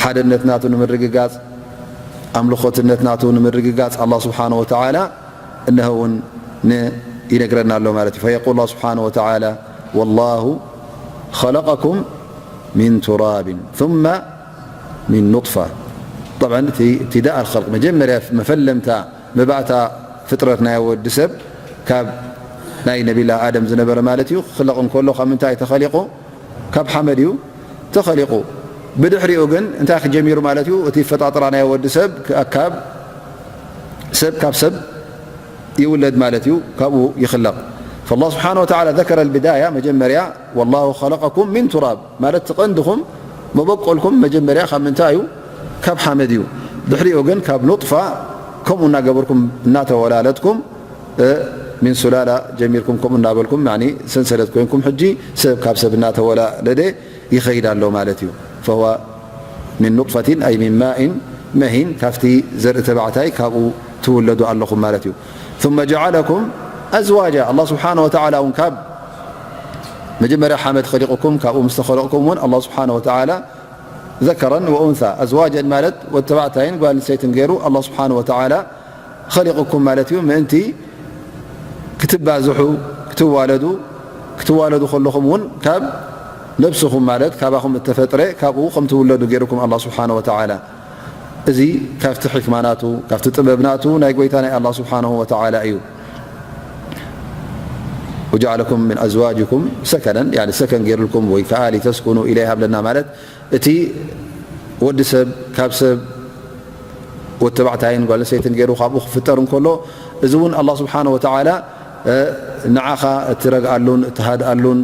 ሓደነት ናቱ ንምርግጋጽ፣ ኣምልኾትነት ናቱ ንምርግጋጽ ኣላህ ስብሓነ ወተዓላ እነሆ እውን ን-፣ ይነግረና ኣሎ ማለት እዩ። فيقول الله سبحانه وتعالى: "والله خلقكم من تراب ثم من نطفة." طبعا እቲ ابتداء الخلق፣ መጀመርያ መፈለምታ መባእታ ፍጥረት ናይ ወዲ ሰብ ካብ ናይ ነቢላ ኣደም ዝነበረ ማለት እዩ። ክኽለቕ እንከሎ ካብ ምንታይ ተኸሊቑ? ካብ ሓመድ እዩ ተኸሊቑ። ብድሕሪኡ ግን እንታይ ክጀሚሩ ማለት እዩ? እቲ ፈጣጥራ ናይ ወዲ ሰብ ካብ ሰብ፣ ካብ ሰብ ይውለድ ማለት እዩ፣ ካብኡ ይኽለቕ። فالله سبحانه وتعالى ذكر البداية፣ መጀመርያ "والله خلقكم من تراب" ማለት እቲ ቀንድኹም መበቆልኩም መጀመርያ ካብ ምንታይ እዩ? ካብ ሓመድ እዩ። ድሕሪኡ ግን ካብ ኑጥፋ ከምኡ እናገበርኩም እናተወላለድኩም፣ እ፣ ሚን ሱላላ ጀሚርኩም ከምኡ እናበልኩም፣ ያኒ ሰንሰለት ኮይንኩም ሕጂ ሰብ ካብ ሰብ እናተወላለደ ይኸይድ ኣሎ ማለት እዩ። ፈሁወ ሚን ኑጥፈቲን ኣይ ሚን ማኢን መሂን፣ ካብቲ ዘርኢ ተባዕታይ ካብኡ ትውለዱ ኣለኹም ማለት እዩ። ثم جعلكم أزواجا፣ ኣላህ ስብሓነ ወተዓላ እውን ካብ መጀመርያ ሓመድ ኸሊቑኩም፣ ካብኡ ምስ ተኸለቕኩም እውን ኣላህ ስብሓነ ወተዓላ ذكرا وأنثى، أزواجا ማለት ወዲ ተባዕታይን ጓል ኣንስተይትን ገይሩ ኣላህ ስብሓነ ወተዓላ ኸሊቑኩም ማለት እዩ። ምእንቲ ክትባዝሑ፣ ክትዋለዱ፣ ክትዋለዱ ከለኹም እውን ካብ ነብስኹም ማለት ካባኹም እተፈጥረ ካብኡ ከም ትውለዱ ገይሩኩም ኣላህ ስብሓነ ወተዓላ። እዚ ካብቲ ሕክማ ናቱ፣ ካብቲ ጥበብ ናቱ ናይ ጎይታ ናይ ኣላህ ስብሓነሁ ወተዓላ እዩ። وجعلكم من أزواجكم سكنا፣ ያኒ ሰከን ገይሩልኩም ወይ ከዓ لتسكنوا إليها ሃብለና ማለት እቲ ወዲ ሰብ ካብ ሰብ ወዲ ተባዕታይን ጓል ኣንስተይትን ገይሩ ካብኡ ክፍጠር እንከሎ፣ እዚ እውን ኣላህ ስብሓነ ወተዓላ፣ እ፣ ንዓኻ እትረግኣሉን እትሃድኣሉን፣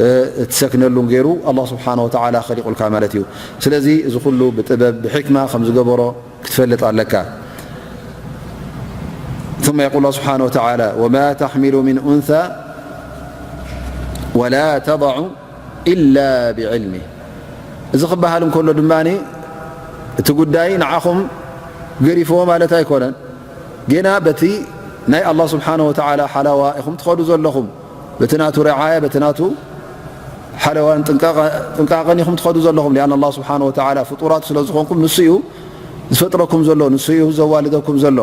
እ፣ እትሰክነሉን ገይሩ ኣላህ ስብሓነ ወተዓላ ኸሊቑልካ ማለት እዩ። ስለዚ እዚ ኩሉ ብጥበብ ብሕክማ ከም ዝገበሮ ክትፈልጥ ኣለካ። ثم يقول الله سبحانه وتعالى: وما تحمل من أنثى ولا تضع إلا بعلمه። እዚ ክበሃል እንከሎ ድማ እቲ ጉዳይ ንዓኹም ገሪፍዎ ማለት ኣይኮነን። ጌና በቲ ናይ ኣላህ ስብሓነ ወተዓላ ሓለዋ ኢኹም ትኸዱ ዘለኹም። በቲ ናቱ ርዓያ፣ በቲ ናቱ ሓለዋን ጥንቃቐ-፣ ጥንቃቐን ኢኹም ትኸዱ ዘለኹም። ሊኣን ኣላህ ስብሓነ ወተዓላ ፍጡራት ስለ ዝኾንኩም ንሱ እዩ ዝፈጥረኩም ዘሎ፣ ንሱ እዩ ዘዋልደኩም ዘሎ።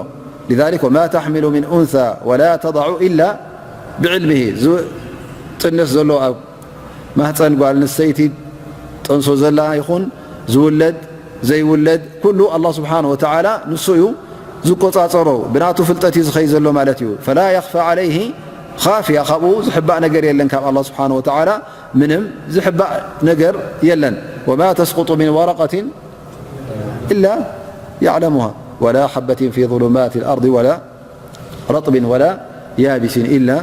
لذلك وما تحمل من أنثى ولا تضع إلا بعلمه። ዝጥንስ ዘሎ ኣብ ማህፀን ጓል ኣንስተይቲ ጠንሶ ዘላ ይኹን ዝውለድ ዘይውለድ ኩሉ ኣላህ ስብሓነ ወተዓላ ንሱ እዩ ዝቆፃፀሮ፣ ብናቱ ፍልጠት እዩ ዝኸይ ዘሎ ማለት እዩ። فلا يخفى عليه خافية፣ ካብኡ ዝሕባእ ነገር የለን፣ ካብ ኣላህ ስብሓነ ወተዓላ ምንም ዝሕባእ ነገር የለን። وما تسقط من ورقة إلا يعلمها ولا حبة في ظلمات الأرض ولا رطب ولا يابس إلا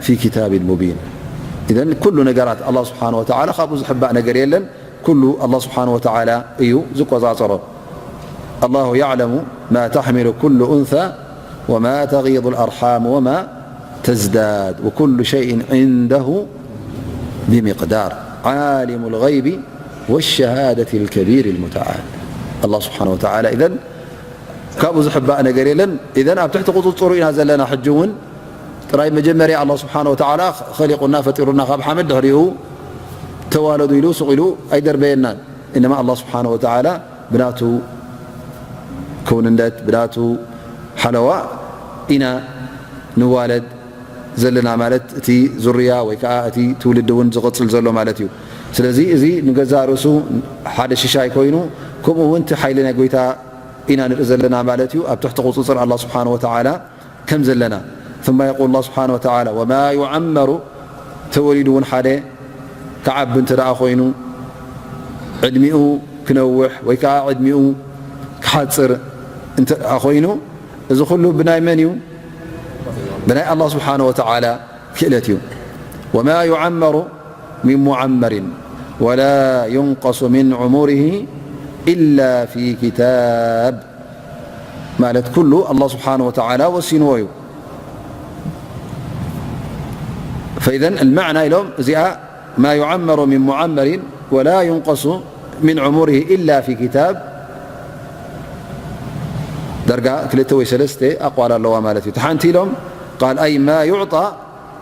في كتاب مبين። إذن ኩሉ ነገራት ኣላህ ስብሓነ ወተዓላ ካብኡ ዝሕባእ ነገር የለን። ኩሉ ኣላህ ስብሓነ ወተዓላ እዩ ዝቆፃፀሮ። الله يعلم ما تحمل كل أنثى وما تغيض الأرحام وما تزداد وكل شيء عنده بمقدار عالم الغيب والشهادة الكبير المتعال። ኣላህ ስብሓነ ወተዓላ إذن ካብኡ ዝሕባእ ነገር የለን። إذن ኣብ ትሕቲ ቁፅፅሩ ኢና ዘለና። ሕጂ እውን ጥራይ መጀመርያ ኣላህ ስብሓነ ወተዓላ ኸሊቑና፣ ፈጢሩና ካብ ሓመድ፣ ድሕሪኡ ተዋለዱ ኢሉ ስቕ ኢሉ ኣይደርበየናን። إنما ኣላህ ስብሓነ ወተዓላ ብናቱ ክውንነት፣ ብናቱ ሓለዋ ኢና ንዋለድ ዘለና ማለት እቲ ዙርያ ወይ ከዓ እቲ ትውልዲ እውን ዝቕፅል ዘሎ ማለት እዩ። ስለዚ እዚ ንገዛእ ርእሱ ሓደ ሽሻይ ኮይኑ፣ ከምኡ እውን እቲ ሓይሊ ናይ ጎይታ ኢና ንርኢ ዘለና ማለት እዩ። ኣብ ትሕቲ ቁፅፅር ኣላህ ስብሓነ ወተዓላ ከም ዘለና። ثم يقول الله سبحانه وتعالى: وما يعمر، ተወሊዱ እውን ሓደ ክዓቢ እንተ ደኣ ኮይኑ፣ ዕድሚኡ ክነውሕ ወይ ከዓ ዕድሚኡ ክሓፅር እንተ ደኣ ኮይኑ፣ እዚ ኩሉ ብናይ መን እዩ? ብናይ ኣላህ ስብሓነ ወተዓላ ክእለት እዩ። وما يعمر من معمر ولا ينقص من عمره إلا في كتاب ማለት ኩሉ ኣላህ ስብሓነ ወተዓላ ወሲንዎ እዩ። فإذا المعنى ኢሎም እዚኣ ما يعمر من معمر ولا ينقص من عمره إلا في كتاب ዳርጋ ክልተ ወይ ሰለስተ ኣቋል ኣለዋ ማለት እዩ። እቲ ሓንቲ ኢሎም قال أي ما يعطى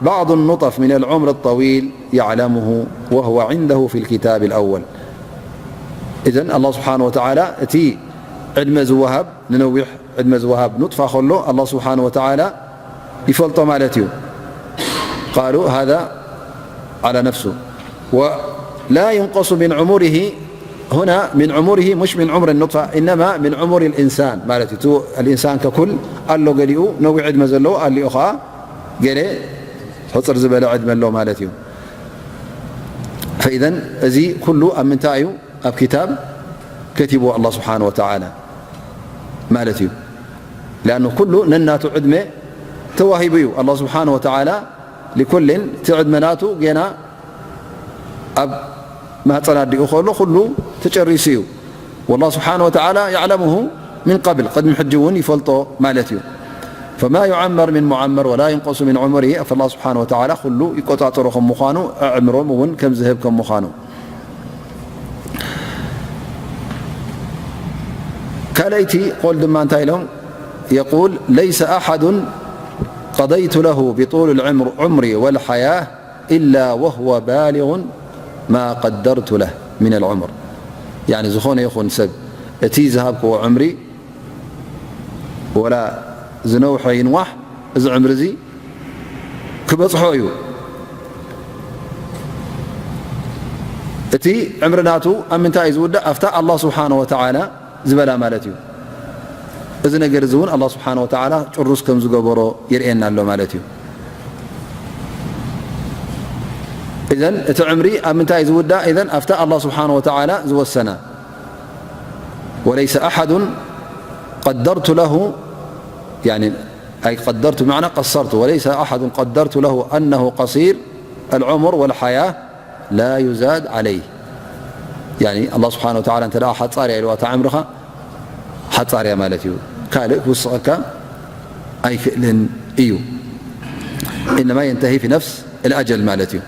بعض النطف من العمر الطويل يعلمه وهو عنده في الكتاب الأول. إذن ኣላህ ስብሓነ ወተዓላ እቲ ዕድመ ዝወሃብ ንነዊሕ ዕድመ ዝወሃብ ኑጥፋ ከሎ ኣላህ ስብሓነ ወተዓላ ይፈልጦ ማለት እዩ። قالوا هذا على نفسه ولا ينقص من عمره هنا من عمره مش من عمر النطفة إنما من عمر الإنسان ማለት እዩ። الإنسان ككل ኣሎ፣ ገሊኡ ነዊሕ ዕድመ ዘለዎ ኣሊኡ ኸዓ ገለ ሕፅር ዝበለ ዕድመ ኣሎ ማለት እዩ። فإذا እዚ ኩሉ ኣብ ምንታይ እዩ? ኣብ ኪታብ ከቲብዎ ኣላህ ስብሓነ ወተዓላ ማለት እዩ። لأنه ኩሉ ነናቱ ዕድመ ተዋሂቡ እዩ። ኣላህ ስብሓነ ወተዓላ لكل እቲ ዕድመ ናቱ ጌና ኣብ ማህፀን ኣዲኡ ከሎ ኩሉ ተጨሪሱ እዩ። والله سبحانه وتعالى يعلمه من قبل፣ ቅድሚ ሕጂ እውን ይፈልጦ ማለት እዩ። فما يعمر من معمر ولا ينقص من عمره، فالله سبحانه وتعالى ኩሉ ይቆጻጸሮ ከም ምዃኑ፣ ኣዕምሮም እውን ከም ዝህብ ከም ምዃኑ። ካልኣይቲ ቆል ድማ እንታይ ኢሎም? يقول: ليس أحد قضيت له بطول العمر، عمري والحياة إلا وهو بالغ ما قدرت له من العمر. يعني ዝኾነ ይኹን ሰብ እቲ ዝሃብክዎ ዕምሪ ወላ ዝነውሐ ይንዋሕ፣ እዚ ዕምሪ እዚ ክበጽሖ እዩ። እቲ ዕምሪ ናቱ ኣብ ምንታይ እዩ ዝውዳእ? ኣብታ ኣላህ ስብሓነ ወተዓላ ዝበላ ማለት እዩ። እዚ ነገር እዚ እውን ኣላህ ስብሓነ ወተዓላ ጭሩስ ከም ዝገበሮ የርእየና ኣሎ ማለት እዩ። ኢዘን እቲ ዕምሪ ኣብ ምንታይ እዩ ዝውዳእ? ኢዘን ኣብታ ኣላህ ስብሓነ ወተዓላ ዝወሰና። وليس أحد قدرت له، يعني، أي قدرت بمعنى قصرت، وليس أحد قدرت له أنه قصير العمر والحياة لا يزاد عليه. يعني، الله سبحانه وتعالى እንተ ደኣ ሓጻር እያ ኢልዋ እታ ዕምርኻ፣ ሓጻር እያ ማለት እዩ። ካልእ ክውስኸካ ኣይክእልን እዩ። إنما ينتهي في نفس الأجل ማለት እዩ።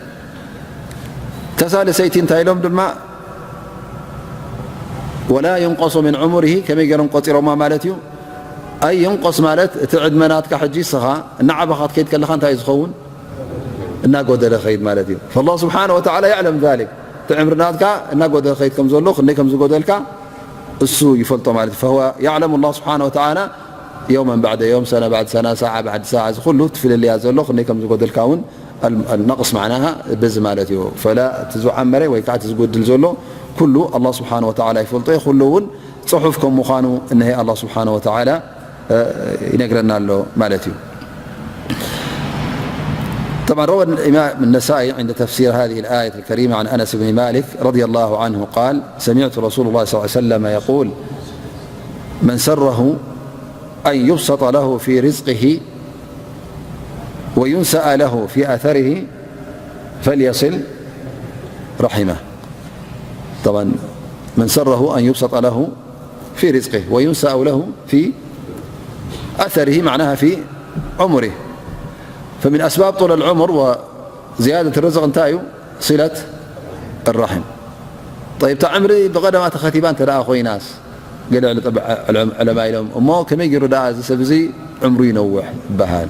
ተሳልሰይቲ እንታይ ኢሎም ድማ፣ ولا ينقص من عمره، ከመይ ገይሮም ቆጺሮማ ማለት እዩ? أي ينقص ማለት እቲ ዕድመ ናትካ ሕጂ እስኻ እናዓበኻ ክትከይድ ከለኻ እንታይ እዩ ዝኸውን? እናጎደለ ኸይድ ማለት እዩ። فالله سبحانه وتعالى يعلم ذلك። እቲ ዕምሪ ናትካ እናጎደለ ኸይድ ከም ዘሎ፣ ክንደይ ከም ዝጎደልካ እሱ ይፈልጦ ማለት እዩ። فهو يعلم الله سبحانه وتعالى يوما بعد يوم، سنة بعد سنة، ساعة بعد ساعة، እዚ ኩሉ እቲ ፍልልያ ዘሎ ክንደይ ከም ዝጎደልካ እውን ኣል-፣ ነቕስ ማዕናሃ በዚ ማለት እዩ። ፈላ እቲ ዝዓመረ ወይ ከዓ እቲ ዝጎድል ዘሎ ኩሉ ኣላህ ስብሓነ ወተዓላ ይፈልጦ እዩ። ኩሉ እውን ጽሑፍ ከም ምዃኑ እነሀ ኣላህ ስብሓነ ወተዓላ፣ እ፣ ይነግረና ኣሎ ማለት እዩ። طبعا روى الإمام النسائي عند تفسير هذه الآية الكريمة عن أنس بن مالك رضي الله عنه قال: سمعت رسول الله صلى الله عليه وسلم يقول: من سره أن يبسط له في رزقه وينسأ له في أثره فليصل رحمه. طبعا، من سره أن يبسط له في رزقه وينسأ له في أثره، معناها في عمره. فمن أسباب طول العمر وزيادة الرزق እንታይ እዩ? صلة الرحم. طيب، እታ ዕምሪ ብቐደማ ተኸቲባ እንተ ደኣ ኮይናስ፣ ገለ ዕለ-፣ ጠብ-፣ ዕለ-፣ ዕለማ ኢሎም፣ እሞ ከመይ ገይሩ ደኣ እዚ ሰብ እዚ ዕምሩ ይነውሕ ይበሃል?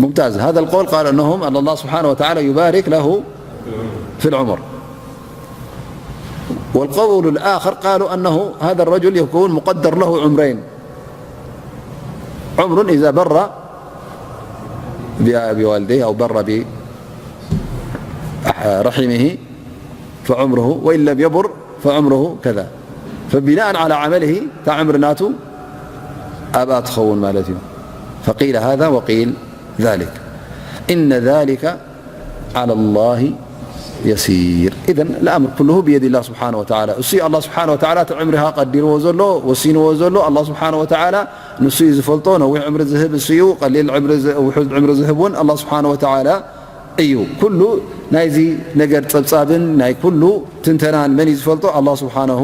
ممتاز. هذا القول قال أنهم، أن الله سبحانه وتعالى يبارك له في العمر. والقول الآخر قالوا أنه هذا الرجل يكون مقدر له عمرين، عمر إذا بر ب-، بوالديه أو بر برحمه فعمره، وإن لم يبر فعمره كذا. فبناء على عمله እታ ዕምሪ ናቱ ኣብኣ ትኸውን ማለት እዩ። فقيل هذا وقيل ذلك. إن ذلك على الله يسير. إذن الأمر كله بيد الله سبحانه وتعالى. እሱ ኣላህ ስብሓነ ወተዓላ እቲ ዕምሪኻ ቀዲርዎ ዘሎ፣ ወሲንዎ ዘሎ ኣላህ ስብሓነ ወተዓላ ንሱ እዩ ዝፈልጦ። ነዊሕ ዕምሪ ዝህብ እሱ እዩ፣ ቀሊል ዕምሪ ዝ-፣ ውሑድ ዕምሪ ዝህብ እውን ኣላህ ስብሓነ ወተዓላ እዩ። ኩሉ ናይዚ ነገር ጸብጻብን ናይ ኩሉ ትንተናን መን እዩ ዝፈልጦ? ኣላህ ስብሓነሁ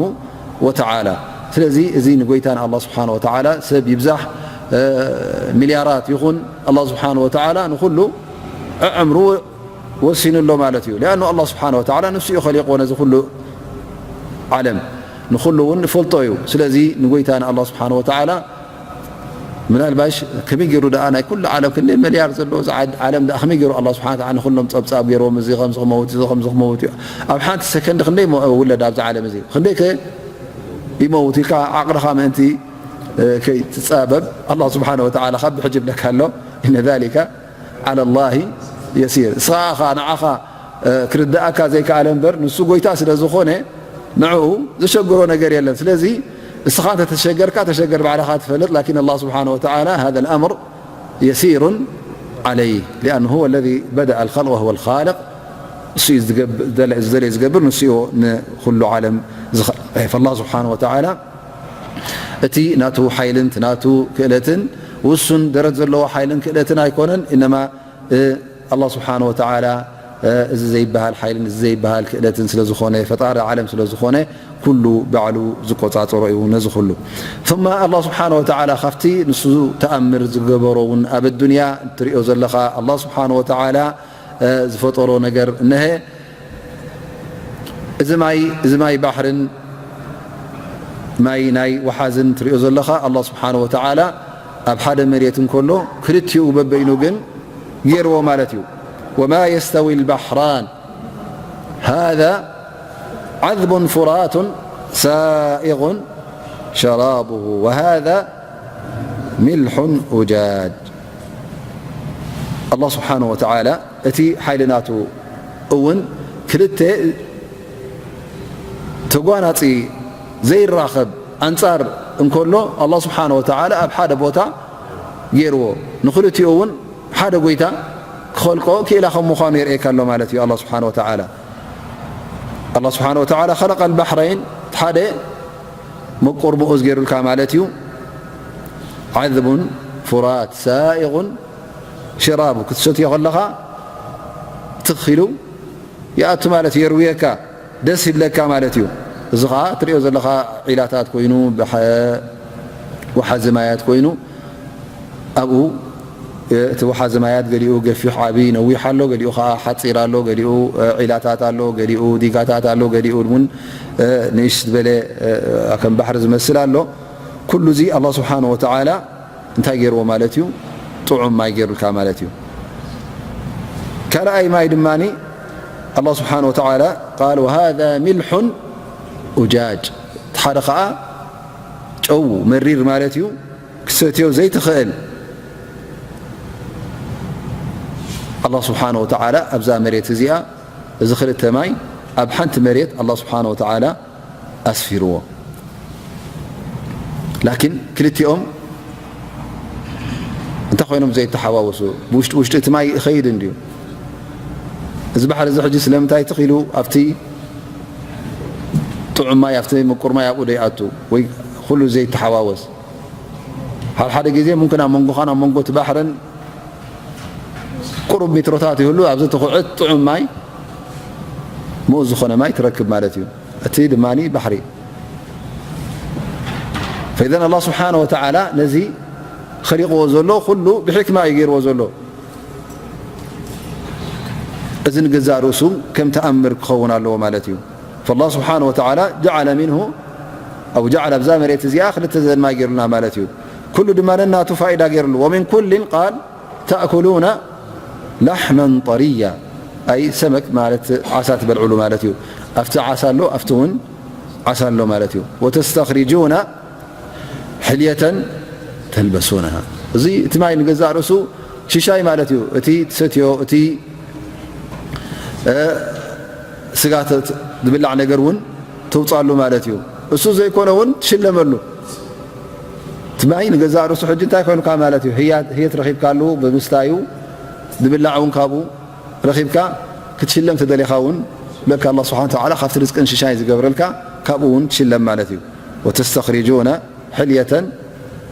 ወተዓላ። ስለዚ እዚ ንጎይታና ኣላህ ስብሓነ ወተዓላ ሰብ ይብዛሕ፣ እ፣ ሚልያራት ይኹን ኣላህ ስብሓነ ወተዓላ ንኩሉ ዕዕምሩ ወሲኑ ኣሎ ማለት እዩ። ሊኣኑ ኣላህ ስብሓነ ወተዓላ ንሱ እዩ ኸሊቕዎ ነዚ ኩሉ ዓለም፣ ንኹሉ እውን ንፈልጦ እዩ። ስለዚ ንጎይታና ኣላህ ስብሓነ ወተዓላ ምናልባሽ ከመይ ገይሩ ደኣ ናይ ኩሉ ዓለም ክንደይ መሊያር ዘለዎ እዚ ዓድ-፣ ዓለም ደኣ ከመይ ገይሩ ኣላህ ስብሓነ ወተዓላ ንኹሎም ጸብጻብ ገይርዎም፣ እዚ ከምዚ ክመውት፣ እዚ ከምዚ ክመውት እዩ። ኣብ ሓንቲ ሰከንድ ክንደይ ሞ-፣ ውለድ ኣብዚ ዓለም እዚ? ክንደይ ከ ይመውት ኢልካ ዓቕልኻ ምእንቲ፣ እ፣ ከይትጻበብ ኣላህ ስብሓነ ወተዓላ ካብ ብሕጂ ይብለካ ኣሎ። إن ذلك على الله يسير። እስኻ ኢኻ ንዓኻ፣ እ፣ ክርድኣካ ዘይከኣለ እምበር ንሱ ጎይታ ስለ ዝኾነ ንዕኡ ዘሸግሮ ነገር የለን። ስለዚ እስኻ እንተ ተሸገርካ፣ ተሸገር ባዕልኻ ትፈልጥ። لكن الله سبحانه وتعالى هذا الأمر يسير عليه، لأنه هو الذي بدأ الخلق وهو الخالق. እሱ እዩ ዝገብ-፣ ዝደለ-፣ ዝደለየ ዝገብር፣ ንሱ እዩ ንኹሉ ዓለም ዝኸ-፣ فالله سبحانه وتعالى እቲ ናቱ ሓይልን እቲ ናቱ ክእለትን ውሱን ደረት ዘለዎ ሓይልን ክእለትን ኣይኮነን። إنما፣ እ፣ ኣላህ ስብሓነ ወተዓላ እዚ ዘይበሃል ሓይልን እዚ ዘይበሃል ክእለትን ስለ ዝኾነ፣ ፈጣሪ ዓለም ስለ ዝኾነ፣ ኩሉ ባዕሉ ዝቆጻጸሮ እዩ ነዚ ኩሉ። ثم ኣላህ ስብሓነ ወተዓላ ካብቲ ንሱ ተኣምር ዝገበሮ እውን ኣብ ኣዱንያ እትሪኦ ዘለኻ ኣላህ ስብሓነ ወተዓላ ዝፈጠሮ ነገር እነሀ። እዚ ማይ፣ እዚ ማይ ባሕርን ማይ ናይ ወሓዝን ትሪኦ ዘለኻ ኣላህ ስብሓነ ወተዓላ ኣብ ሓደ መሬት እንከሎ ክልቲኡ በበይኑ ግን ገይርዎ ማለት እዩ። وما يستوي البحران هذا عذب فرات سائغ شرابه وهذا ملح أجاج. ኣላህ ስብሓነ ወተዓላ እቲ ሓይሊ ናቱ እውን ክልተ ተጓናጺ ዘይራኸብ ኣንጻር እንከሎ፣ ኣላህ ስብሓነ ወተዓላ ኣብ ሓደ ቦታ ገይርዎ። ንኽልቲኡ እውን ሓደ ጎይታ ክኸልቆ ክኢላ ከም ምዃኑ የርእየካ ኣሎ ማለት እዩ። ኣላህ ስብሓነ ወተዓላ፣ ኣላህ ስብሓነ ወተዓላ خلق البحرين፣ እቲ ሓደ ምቁር ምኡዝ ገይሩልካ ማለት እዩ። عذب فرات سائغ شرابه، ክትሰትዮ ከለኻ ትኽ ኢሉ ይኣቱ ማለት እዩ፣ የርውየካ፣ ደስ ይብለካ ማለት እዩ። እዚ ኸዓ ትሪኦ ዘለኻ ዒላታት ኮይኑ፣ ብሓ-፣ ወሓዚ ማያት ኮይኑ፣ ኣብኡ እቲ ወሓዚ ማያት ገሊኡ ገፊሕ ዓቢ ነዊሕ ኣሎ፣ ገሊኡ ኸዓ ሓጺር ኣሎ፣ ገሊኡ ዒላታት ኣሎ፣ ገሊኡ ዲጋታት ኣሎ፣ ገሊኡ እውን ንእሽ ዝበለ ከም ባሕሪ ዝመስል ኣሎ። ኩሉ እዚ ኣላህ ስብሓነ ወተዓላ እንታይ ገይርዎ ማለት እዩ? ጥዑም ማይ ገይሩልካ ማለት እዩ። ካልኣይ ማይ ድማ ኣላህ ስብሓነ ወተዓላ ቃል وهذا ملح أجاج፣ እቲ ሓደ ኸዓ ጨው መሪር ማለት እዩ፣ ክሰትዮ ዘይትኽእል። ኣላህ ስብሓነ ወተዓላ ኣብዛ መሬት እዚኣ፣ እዚ ክልተ ማይ ኣብ ሓንቲ መሬት ኣላህ ስብሓነ ወተዓላ ኣስፊርዎ። ላኪን ክልቲኦም እንታይ ኮይኖም ዘይተሓዋወሱ? ብውሽጢ ውሽጢ እቲ ማይ ይኸይድ እንድዩ። እዚ ባሕሪ እዚ ሕጂ ስለምንታይ ትኽ ኢሉ ኣብቲ ጥዑም ማይ፣ ኣብቲ ምቁር ማይ ኣብኡ ደይኣቱ ወይ ኩሉ ዘይተሓዋወስ? ሓደ ሓደ ግዜ ሙምክን ኣብ መንጎኻን ኣብ መንጎ እቲ ባሕርን ቁሩብ ሜትሮታት ይህሉ፣ ኣብዚ ትኹዕት ጥዑም ማይ፣ ምኡዝ ዝኾነ ማይ ትረክብ ማለት እዩ። እቲ ድማ ባሕሪ። ፈኢዘን ኣላህ ስብሓነ ወተዓላ ነዚ ኸሊቕዎ ዘሎ ኩሉ ብሕክማ እዩ ገይርዎ ዘሎ። እዚ ንገዛእ ርእሱ ከም ተኣምር ክኸውን ኣለዎ ማለት እዩ። ፈላህ ስብሓነ ወተዓላ ጀዓለ ሚንሁ፣ ኣው ጀዓለ ኣብዛ መሬት እዚኣ ክልተ ዘን ማይ ገይሩልና ማለት እዩ። ኩሉ ድማ ነናቱ ፋኢዳ ገይሩሉ። ወሚን ኩልን ቃል ተእኩሉነ ላሕመን ጠርያ፣ ኣይ ሰመክ ማለት ዓሳ ትበልዕሉ ማለት እዩ። ኣብቲ ዓሳ ኣሎ፣ ኣብቲ እውን ዓሳ ኣሎ ማለት እዩ። ወተስተኽሪጁነ ሕልየተን ተልበሱነሃ። እዚ እቲ ማይ ንገዛእ ርእሱ ሽሻይ ማለት እዩ። እቲ ትሰትዮ፣ እቲ፣ እ፣ ስጋ ተ-፣ ተ-፣ ዝብላዕ ነገር እውን ተውፅኣሉ ማለት እዩ። እሱ ዘይኮነ እውን ትሽለመሉ። እቲ ማይ ንገዛእ ርእሱ ሕጂ እንታይ ኮይኑካ ማለት እዩ? ህያ-፣ ህየት ረኺብካሉ ብምስታዩ፣ ዝብላዕ እውን ካብኡ ረኺብካ ክትሽለም ተደሊኻ እውን፣ በቃ ኣላህ ስብሓነ ወተዓላ ካብቲ ርዝቅን ሽሻይ ዝገብረልካ ካብኡ እውን ትሽለም ማለት እዩ። ወተስተኽሪጁነ ሕልየተን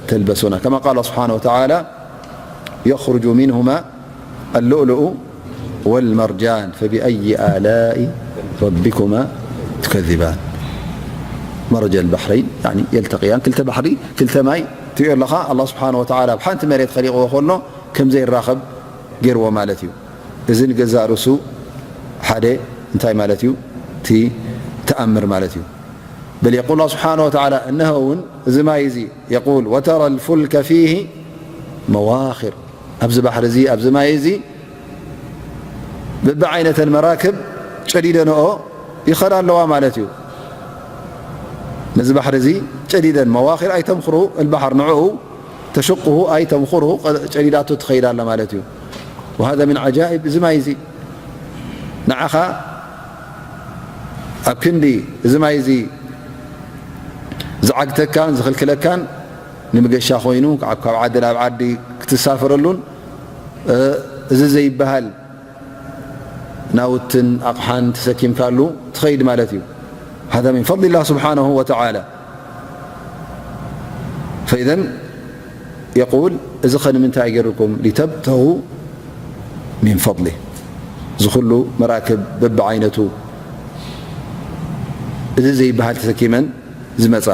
ተልበሱና። ከማ ቃለ ስብሓነ ወተዓላ፣ የኽሩጁ ሚንሁማ ኣልሉእሉኡ ወልመርጃን ፈቢኣይ ኣላኢ ረቢኩማ ትከዚባን። መረጀል ባሕረይን፣ ያኒ የልተቅያን፣ ክልተ ባሕሪ፣ ክልተ ማይ ትሪኦ ኣለኻ። ኣላህ ስብሓነ ወተዓላ ኣብ ሓንቲ መሬት ኸሊቕዎ ከሎ ከም ዘይራኸብ ገይርዎ ማለት እዩ። እዚ ንገዛእ ርእሱ ሓደ እንታይ ማለት እዩ? እቲ ተኣምር ማለት እዩ። በል የቁል ኣላህ ስብሓነ ወተዓላ፣ እነሆ እውን እዚ ማይ እዚ፣ የቁል፣ ወተራ ልፉልከ ፊሂ መዋኽር፣ ኣብዚ ባሕሪ እዚ፣ ኣብዚ ማይ እዚ፣ በብዓይነተን መራክብ ጨዲደንኦ ይኸዳ ኣለዋ ማለት እዩ። ነዚ ባሕሪ እዚ ጨዲደን፣ መዋኺር ኣይ ተምኽሩ፣ ኣልባሕር ንዕኡ፣ ተሽቁሁ ኣይ ተምኹሩ፣ ጨዲዳቶ ትኸይድ ኣላ ማለት እዩ። ወሃዛ ምን ዓጃኢብ፣ እዚ ማይ እዚ ንዓኻ ኣብ ክንዲ እዚ ማይ እዚ ዝዓግተካን ዝኽልክለካን፣ ንመገሻ ኮይኑ ካብ፣ ካብ ዓዲ ናብ ዓዲ ክትሳፈረሉን፣ እ፣ እዚ ዘይበሃል ናውትን ኣቕሓን ተሰኪምካሉ ትኸይድ ማለት እዩ። ሃዛ ሚን ፈድሊላህ ስብሓነሁ ወተዓላ። ፈኢዘን የቁል፣ እዚ ኸ ንምንታይ ገይሩኩም? ሊተብተጉ ሚን ፈድሊ። እዚ ኩሉ መራክብ በብዓይነቱ እዚ ዘይበሃል ተሰኪመን ዝመጻ።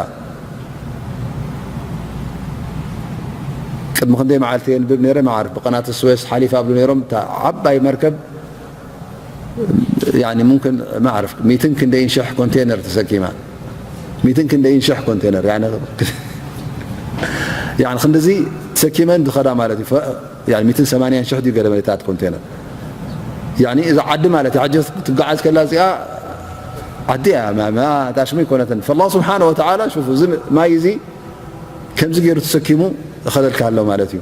ቅድሚ ክንደይ መዓልቲ የንብብ ነይረ፣ መዓርፍ ብቀናት ስዌስ ሓሊፋ ኣብሉ ነይሮም። እታ ዓባይ መርከብ፣ ያኒ፣ ሙምክን፣ መዓርፍ ሚትን ክንደይን ሽሕ ኮንቴነር ተሰኪማ። ሚትን ክንደይን ሽሕ ኮንቴነር፣ ያኒ፣ ያኒ፣ ክንድዚ ተሰኪመን ዝኸዳ ማለት እዩ። ፈ-፣ ያኒ፣ ሚትን ሰማንያን ሽሕ ድዩ ገለ መለታት ኮንቴነር። ያኒ፣ እዛ ዓዲ ማለት እዩ። ሕጂ ትጓዓዝ ከላ እዚኣ ዓዲ እያ፣ ማ-፣ ማ-፣ ታሽሙ ኣይኮነትን። ፈላህ ስብሓነ ወተዓላ፣ ሹፉ፣ እዚ ማይ እዚ ከምዚ ገይሩ ተሰኪሙ እኸደልካ ኣሎ ማለት እዩ።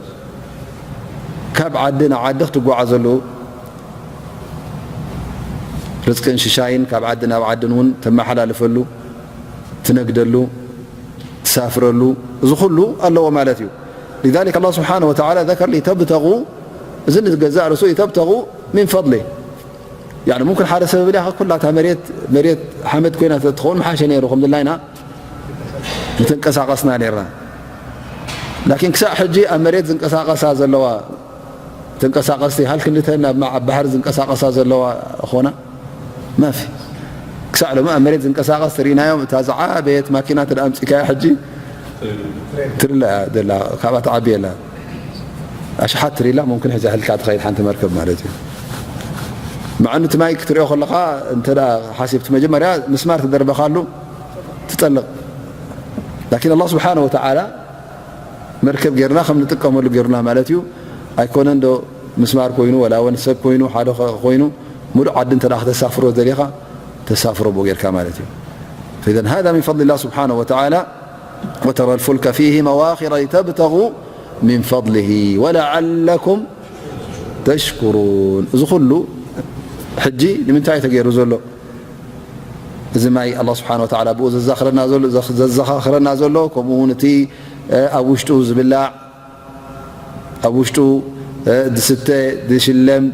ካብ ዓዲ ናብ ዓዲ ክትጓዓዘሉ፣ ርዝቅን ሽሻይን ካብ ዓዲ ናብ ዓድን እውን ተመሓላልፈሉ፣ ትነግደሉ፣ ትሳፍረሉ፣ እዚ ኩሉ ኣለዎ ማለት እዩ። لذلك الله سبحانه وتعالى ذكر لتبتغوا، እዚ ንገዛእ ርእሱ لتبتغوا من فضله። ያኒ ሙምክን ሓደ ሰብ ይብል፣ ያኸ ኩላታ መሬት፣ መሬት ሓመድ ኮይና ተትኸውን ምሓሸ ነይሩ፣ ከም ድላይና ምተንቀሳቐስና ነይርና። ላኪን ክሳዕ ሕጂ ኣብ መሬት ዝንቀሳቐሳ ዘለዋ ተንቀሳቐስቲ፣ ሃልክንድተን ኣብ ማ-፣ ኣብ ባሕሪ ዝንቀሳቐሳ ዘለዋ ኾና ማፊ። ክሳዕ ሎሚ ኣብ መሬት ዝንቀሳቐስ ትርኢናዮም። እታ ዝዓበየት ማኪና እንተ ደኣ ኣምጺእካያ ሕጂ ትርላ እያ ዘላ፣ ካብኣ ትዓቢ የላ። ኣሽሓት ትሪላ ሙምክን ሕዚ ኣህልካ ትኸይድ ሓንቲ መርከብ ማለት እዩ። መዓኑ እቲ ማይ ክትሪኦ ከለኻ እንተ ደኣ ሓሲብቲ መጀመርያ ምስማር ትደርበኻሉ ትጠልቕ። ላኪን ኣላህ ስብሓነ ወተዓላ መርከብ ጌርና ከም ንጥቀመሉ ጌሩና ማለት እዩ። ኣይኮነን ዶ ምስማር ኮይኑ፣ ወላ እውን ሰብ ኮይኑ፣ ሓደ ኸ-፣ ኮይኑ፣ ሙሉእ ዓዲ እንተ ደኣ ከተሳፍሮ ደሊኻ፣ ተሳፍሮ ብኡ ጌርካ ማለት እዩ። فإذا هذا من فضل الله سبحانه وتعالى، وترى الفلك فيه مواخر لتبتغوا من فضله ولعلكم تشكرون። እዚ ኩሉ ሕጂ ንምንታይ እዩ ተገይሩ ዘሎ? እዚ ማይ ኣላህ ስብሓነ ወተዓላ ብኡ ዘዛኽረና ዘሎ፣ ዘኽ-፣ ዘዘኻኽረና ዘሎ፣ ከምኡ እውን እቲ፣ እ፣ ኣብ ውሽጡ ዝብላዕ፣ ኣብ ውሽጡ፣ እ፣ ዝስተ፣ ዝሽለም፣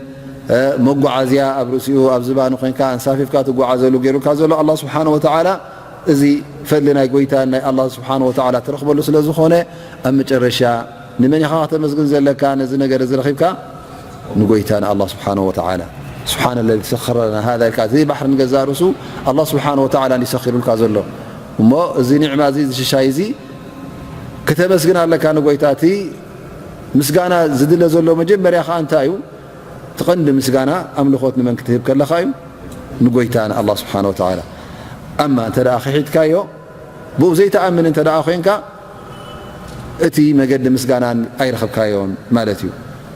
እ፣ መጓዓዝያ ኣብ ርእሲኡ፣ ኣብ ዝባኑ ኮይንካ ኣንሳፊፍካ ትጓዓዘሉ ገይሩልካ ዘሎ ኣላህ ስብሓነ ወተዓላ፣ እዚ ፈድሊ ናይ ጎይታን ናይ ኣላህ ስብሓነ ወተዓላ ትረኽበሉ ስለ ዝኾነ፣ ኣብ መጨረሻ ንመን ኢኻ ከተመስግን ዘለካ? ነዚ ነገር እዚ ረኺብካ ንጎይታ ንኣላህ ስብሓነ ወተዓላ። ስብሓነ ለዚ ሰኸረ ለና ሃዛ ኢልካ፣ እዚ ባሕሪ ንገዛእ ርእሱ ኣላህ ስብሓነ ወተዓላ እንድዩ ሰኺሩልካ ዘሎ። እሞ እዚ ኒዕማ እዚ፣ እዚ ሽሻይ እዚ ክተመስግን ኣለካ ንጎይታ። እቲ ምስጋና ዝድለ ዘሎ መጀመርያ ኸኣ እንታይ እዩ? እቲ ቀንዲ ምስጋና ኣምልኾት ንመን ክትህብ ከለኻ እዩ? ንጎይታ ንኣላህ ስብሓነ ወተዓላ። ኣማ እንተ ደኣ ክሒድካዮ፣ ብኡ ዘይትኣምን እንተ ደኣ ኮይንካ፣ እቲ መገዲ ምስጋና ኣይረኸብካዮን ማለት እዩ።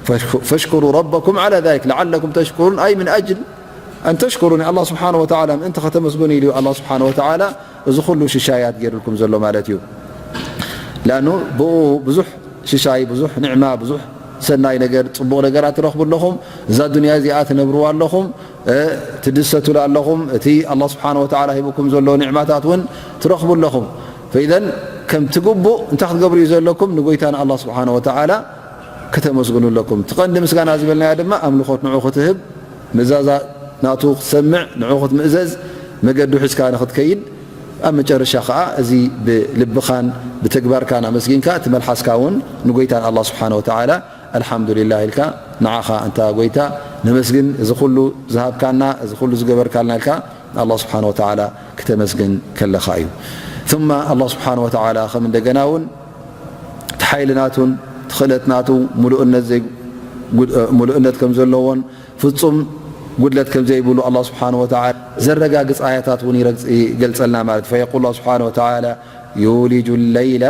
ፈሽኩ-፣ ፈሽኩሩ ረበኩም ዓላ ዛሊክ ለዓለኩም ተሽኩሩን፣ ኣይ ምን ኣጅል ኣን ተሽኩሩ፣ ንኣላህ ስብሓነ ወተዓላ ምእንቲ ከተመስግኑ ኢሉ እዩ ኣላህ ስብሓነ ወተዓላ እዚ ኩሉ ሽሻያት ገይሩልኩም ዘሎ ማለት እዩ። ለኣኑ ብኡ ብዙሕ ሽሻይ፣ ብዙሕ ኒዕማ፣ ብዙሕ ሰናይ ነገር፣ ጽቡቕ ነገራት ትረኽቡ ኣለኹም። እዛ ዱንያ እዚኣ ትነብርዋ ኣለኹም፣ እ፣ ትድሰቱላ ኣለኹም። እቲ ኣላህ ስብሓነ ወተዓላ ሂቡኩም ዘሎ ኒዕማታት እውን ትረኽቡ ኣለኹም። ፈኢዘን ከምቲ ግቡእ እንታይ ክትገብሩ እዩ ዘለኩም? ንጎይታ ንኣላህ ስብሓነ ወተዓላ ከተመስግኑ ኣለኩም። እቲ ቀንዲ ምስጋና ዝበልናዮ ድማ ኣምልኾት ንዑ ክትህብ፣ ምእዛዛ ናቱ ክትሰምዕ፣ ንዑ ክትምእዘዝ፣ መገዱ ሒዝካ ንኽትከይድ፣ ኣብ መጨረሻ ኸኣ እዚ ብልብኻን ብተግባርካን ኣመስጊንካ፣ እቲ መልሓስካ እውን ንጎይታ ንኣላህ ስብሓነ ወተዓላ ኣልሓምዱሊላህ ኢልካ፣ ንዓኻ ኣንታ ጎይታ ነመስግን፣ እዚ ኩሉ ዝሃብካና፣ እዚ ኩሉ ዝገበርካልና ኢልካ ንኣላህ ስብሓነ ወተዓላ ክተመስግን ከለኻ እዩ። ثم ኣላህ ስብሓነ ወተዓላ ከም እንደገና እውን እቲ ሓይሊ ናቱን እቲ ክእለት ናቱ ምሉእነት ዘይ-፣ ጉድ-፣ ምሉእነት ከም ዘለዎን ፍጹም ጉድለት ከም ዘይብሉ ኣላህ ስብሓነ ወተዓላ ዘረጋግጽ ኣያታት እውን ይረግጽ-፣ ይገልጸልና ማለት እዩ። فيقول الله سبحانه وتعالى يولج الليل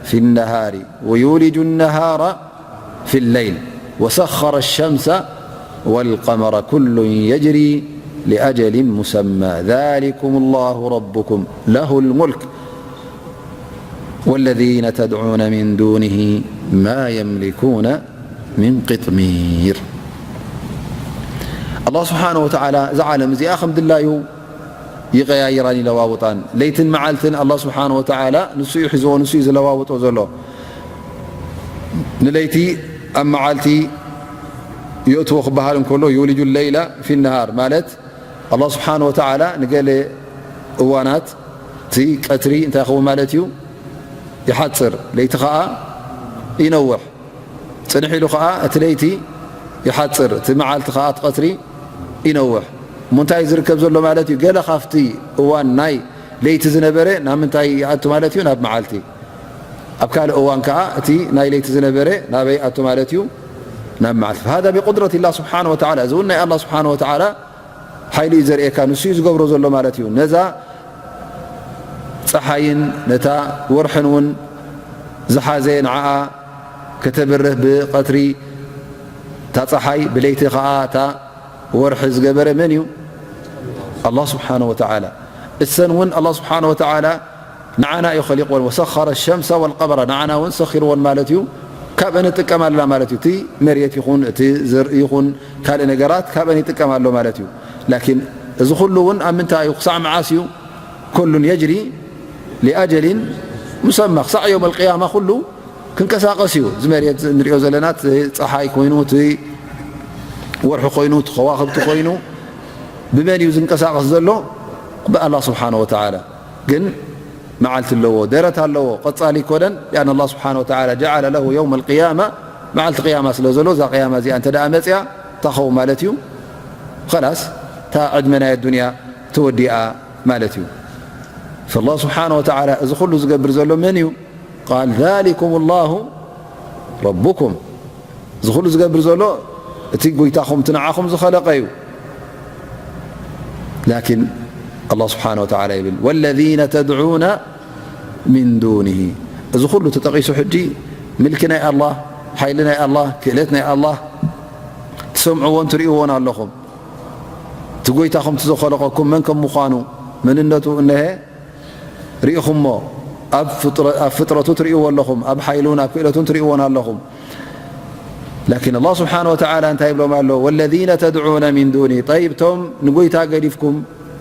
في النهار ويولج النهار في الليل وسخر الشمس والقمر كل يجري لأجل مسمى ذلكم الله ربكم له الملك والذين تدعون من دونه ما يملكون من قطمير. ኣላህ ስብሓነ ወተዓላ እዛ ዓለም እዚኣ ከም ድላዩ ይቐያይራን ይለዋውጣን። ለይትን መዓልትን ኣላህ ስብሓነ ወተዓላ ንሱ እዩ ሒዝዎ፣ ንሱ እዩ ዝለዋውጦ ዘሎ። ንለይቲ ኣብ መዓልቲ የእትዎ ክበሃል እንከሎ፣ ዩልጁ ለይላ ፊ ነሃር ማለት ኣላህ ስብሓነ ወተዓላ ንገለ እዋናት እቲ ቀትሪ እንታይ ይኸውን ማለት እዩ? ይሓጽር፣ ለይቲ ኸዓ ይነውሕ። ጽንሕ ኢሉ ኸዓ እቲ ለይቲ ይሓጽር፣ እቲ መዓልቲ ኸዓ እቲ ቀትሪ ይነውሕ። እሞ እንታይ ዝርከብ ዘሎ ማለት እዩ? ገለ ካብቲ እዋን ናይ ለይቲ ዝነበረ ናብ ምንታይ ይኣቱ ማለት እዩ? ናብ መዓልቲ። ኣብ ካልእ እዋን ከኣ እቲ ናይ ለይቲ ዝነበረ ናበይ ይኣቱ ማለት እዩ? ናብ መዓልቲ። فهذا بقدرة الله سبحانه وتعالى። እዚ እውን ናይ ኣላህ ስብሓነ ወተዓላ ሓይሊ እዩ ዘርእየካ። ንሱ እዩ ዝገብሮ ዘሎ ማለት እዩ። ነዛ ጸሓይን ነታ ወርሕን እውን ዝሓዘ፣ ንዓኣ ከተብርህ ብቐትሪ እታ ጸሓይ፣ ብለይቲ ኸኣ እታ ወርሒ ዝገበረ መን እዩ? ኣላህ ስብሓነ ወተዓላ። እሰን እውን ኣላህ ስብሓነ ወተዓላ ንዓና እዩ ኸሊቕወን። وسخر الشمس والقمر፣ ንዓና እውን ሰኺርወን ማለት እዩ። ካብአን ንጥቀም ኣለና ማለት እዩ። እቲ መሬት ይኹን፣ እቲ ዘርኢ ይኹን፣ ካልእ ነገራት ካብአን ይጥቀም ኣሎ ማለት እዩ። ላኪን እዚ ኩሉ እውን ኣብ ምንታይ እዩ? ክሳዕ መዓስ እዩ? كل يجري لأجل مسمى። ክሳዕ የውመል ቅያማ ኩሉ ክንቀሳቐስ እዩ። እዚ መሬት ንሪኦ ዘለና፣ እቲ ጸሓይ ኮይኑ፣ እቲ ወርሒ ኮይኑ፣ እቲ ከዋኽብቲ ኮይኑ፣ ብመን እዩ ዝንቀሳቐስ ዘሎ? ብኣላህ ስብሓነ ወተዓላ። ግን መዓልቲ ኣለዎ፣ ደረት ኣለዎ፣ ቀጻሊ ኣይኮነን። لأن الله سبحانه وتعالى جعل له يوم القيامة، መዓልቲ ቅያማ ስለ ዘሎ፣ እዛ ቅያማ እዚኣ እንተ ደኣ መጽያ፣ እንታይ ኸውን ማለት እዩ? ኸላስ፣ እታ ዕድመ ናይ ኣዱንያ ተወዲኣ ማለት እዩ። فالله سبحانه وتعالى እዚ ኩሉ ዝገብር ዘሎ መን እዩ? قال ذلكم الله ربكم። እዚ ኩሉ ዝገብር ዘሎ እቲ ጎይታኹም፣ እቲ ንዓኹም ዝኸለቐ እዩ። ላኪን ኣላህ ስብሓነ ወተዓላ ይብል፣ والذين تدعون من دونه። እዚ ኩሉ ተጠቒሱ ሕጂ፣ ምልኪ ናይ ኣላህ፣ ሓይሊ ናይ ኣላህ፣ ክእለት ናይ ኣላህ ትሰምዕዎን ትርእይዎን ኣለኹም። እቲ ጎይታኹም፣ እቲ ዝኸለቐኩም መን ከም ምዃኑ፣ መንነቱ እነሀ ርኢኹሞ፣ ኣብ ፍጥረ-፣ ኣብ ፍጥረቱ ትርእይዎ ኣለኹም፣ ኣብ ሓይሉን ኣብ ክእለቱን ትርእይዎን ኣለኹም። ላኪን ኣላህ ስብሓነ ወተዓላ እንታይ ይብሎም ኣሎ? والذين تدعون من دونه። ጠይብ፣ እቶም ንጎይታ ገዲፍኩም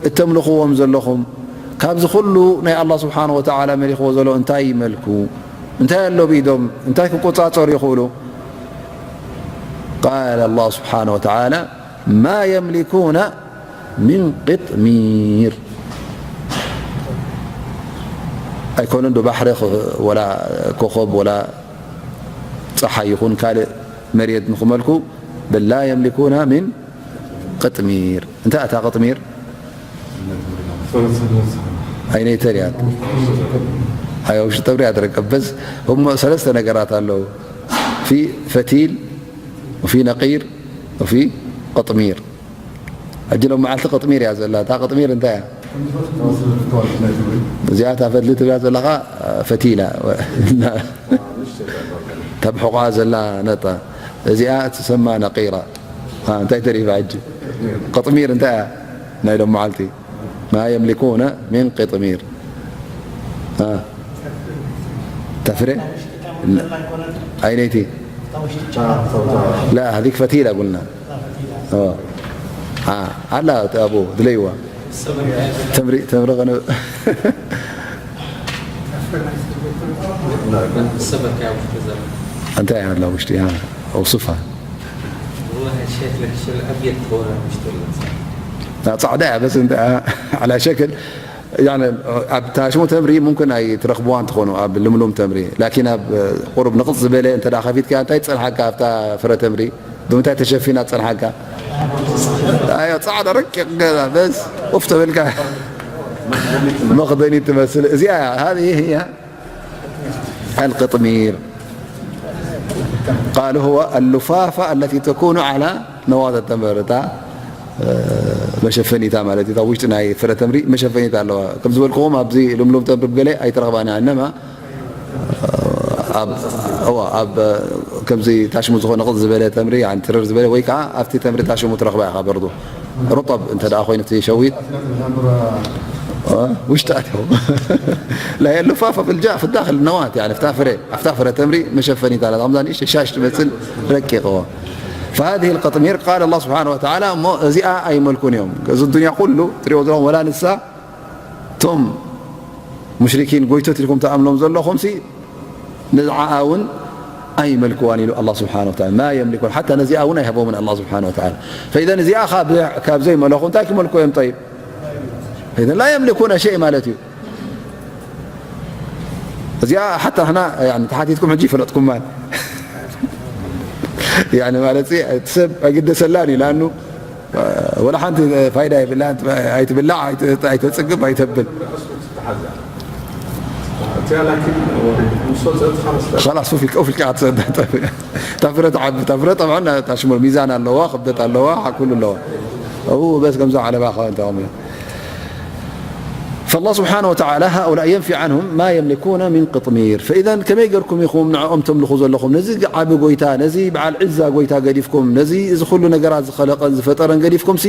እተምልኽዎም ዘለኹም፣ ካብዚ ኩሉ ናይ ኣላህ ስብሓነ ወተዓላ መሊኽዎ ዘሎ እንታይ ይመልኩ? እንታይ ኣሎ ብኢዶም? እንታይ ክቆጻጸሩ ይኽእሉ? قال الله سبحانه وتعالى ما يملكون من قطمير። ኣይኮነን ዶ ባሕሪ ኽ-፣ ወላ ኮኾብ ወላ ጸሓይ ይኹን ካልእ መሬት ንኽመልኩ፣ بل لا يملكون من قطمير። እንታይ እታ ቅጥሚር? ኣይነይተን እያ? ኣብ ውሽጢ ተምሪ እያ ትርከብ። በስ እሞ ሰለስተ ነገራት ኣለዉ። في فتيل، وفي نقير، وفي قطمير። ሕጂ ሎም መዓልቲ ቅጥሚር እያ ዘላ። እታ ቅጥሚር እንታይ እያ? እዚኣ እታ ፈትሊ ትብላ ዘለኻ ፈቲላ። እታ ብሕቋ ዘላ ነጣ። እዚኣ ትሰማ ነቂራ። አ፣ እንታይ ተሪፋ ሕጂ? ቅጥሚር እንታይ እያ? ናይ ሎም መዓልቲ። ما يملكون من قطمير. አ። ተፍሬ? ኣይነይቲ? لا، هذيك فتيلة قلنا. اه. اه، هلا ابو دليوا. تمري، تمري غنو. انت يا هلا وشتي، ها، اوصفها. والله الشيخ الأبيض هو مشتري. لا، صعدة، بس انت، آه، على شكل، يعني، ኣብ ታሽሙ ተምሪ ሙምክን ኣይትረኽብዋን ትኾኑ፣ ኣብ ልምሉም ተምሪ። ላኪን ኣብ ቁሩብ ንቕጽ ዝበለ እንተ ደኣ ከፊትካ፣ እንታይ ትጸንሓካ ኣብታ ፍረ ተምሪ? ብምንታይ ተሸፊና ትጸንሓካ? ኣዮ፣ ጻዕዳ ረቂቕ ገዛ፣ በስ ኡፍ ተበልካ። መኽደኒ ትመስል። እዚኣ እያ፣ هذه هي القطمير. قال هو اللفافة التي تكون على نواة التمر. እታ መሸፈኒታ ማለት እዩ። እታ ውሽጢ ናይ ፍረ ተምሪ መሸፈኒታ ኣለዋ። ከም ዝበልክዎም ኣብዚ ልምሉም ተምሪ ብገለ ኣይትረኽባን እያ። እነማ ኣብ፣ እዋ፣ ኣብ ከምዚ ታሽሙ ዝኾነ ቅጽ ዝበለ ተምሪ፣ ያኒ ትርር ዝበለ ወይ ከዓ ኣብቲ ተምሪ ታሽሙ ትረኽባ ኢኻ በርዱ። ሩጠብ እንተ ደኣ ኮይኑ እቲ ሸዊት፣ እ፣ ውሽጢ ኣትዮም። لا، هي اللفافة في الجا-، في الداخل النواة، يعني، ኣብታ ፍረ፣ ኣብታ ፍረ ተምሪ መሸፈኒታ ኣላ። ከምዛ ንእሽተይ ሻሽ ትመስል ረቂቕዎ። فهذه القطمير قال الله سبحانه وتعالى እሞ እዚኣ ኣይመልኩን እዮም። እዚ ዱንያ ኩሉ ትሪኦ ዘለኹም ወላ ንሳ እቶም ሙሽሪኪን ጎይቶት ኢልኩም ትኣምኖም ዘለኹምሲ ንዓኣ እውን ኣይመልክዋን ኢሉ ኣላህ ስብሓነ ወተዓላ። ማ የምሊኩን፣ ሓታ ነዚኣ እውን ኣይሃቦምን ኣላህ ስብሓነ ወተዓላ። ፈኢዘን እዚኣ ካብ፣ ካብ ዘይመለኹ እንታይ ክመልኩ እዮም? ጠይብ፣ ፈኢዘን ላ የምሊኩነ ሸይ ማለት እዩ። እዚኣ ሓታ ንሕና፣ ያኒ፣ ተሓቲትኩም ሕጂ ይፈለጥኩማን። ያኒ ማለት እቲ ሰብ ኣይግደሰላን እዩ። ለኣኑ ወላ ሓንቲ ፋይዳ የብላን። ኣይትብላዕ፣ ኣይተ-፣ ኣይተጽግብ፣ ኣይተብል። እቲኣ ላኪን ምስ ወፀት ሓረስታ ኸላስ ፉፍ ኢልካ፣ ኡፍ ኢልካ ትሰ-፣ እታ ፍረ ትዓቢ፣ እታ ፍረ ጠብዓ እታ ሽሙር ሚዛን ኣለዋ፣ ክብደት ኣለዋ፣ ኩሉ ኣለዋ። እው በስ ከምዛ ዓለባ ኸ እንተ ኾነ። فالله سبحانه وتعالى هؤلاء ينفي عنهم ما يملكون من قطمير. فإذا ከመይ ገርኩም ኢኹም ንዕኦም ተምልኹ ዘለኹም? ነዚ ዓቢ ጎይታ፣ ነዚ በዓል ዕዛ ጎይታ ገዲፍኩም፣ ነዚ እዚ ኩሉ ነገራት ዝኸለቐን ዝፈጠረን ገዲፍኩም ሲ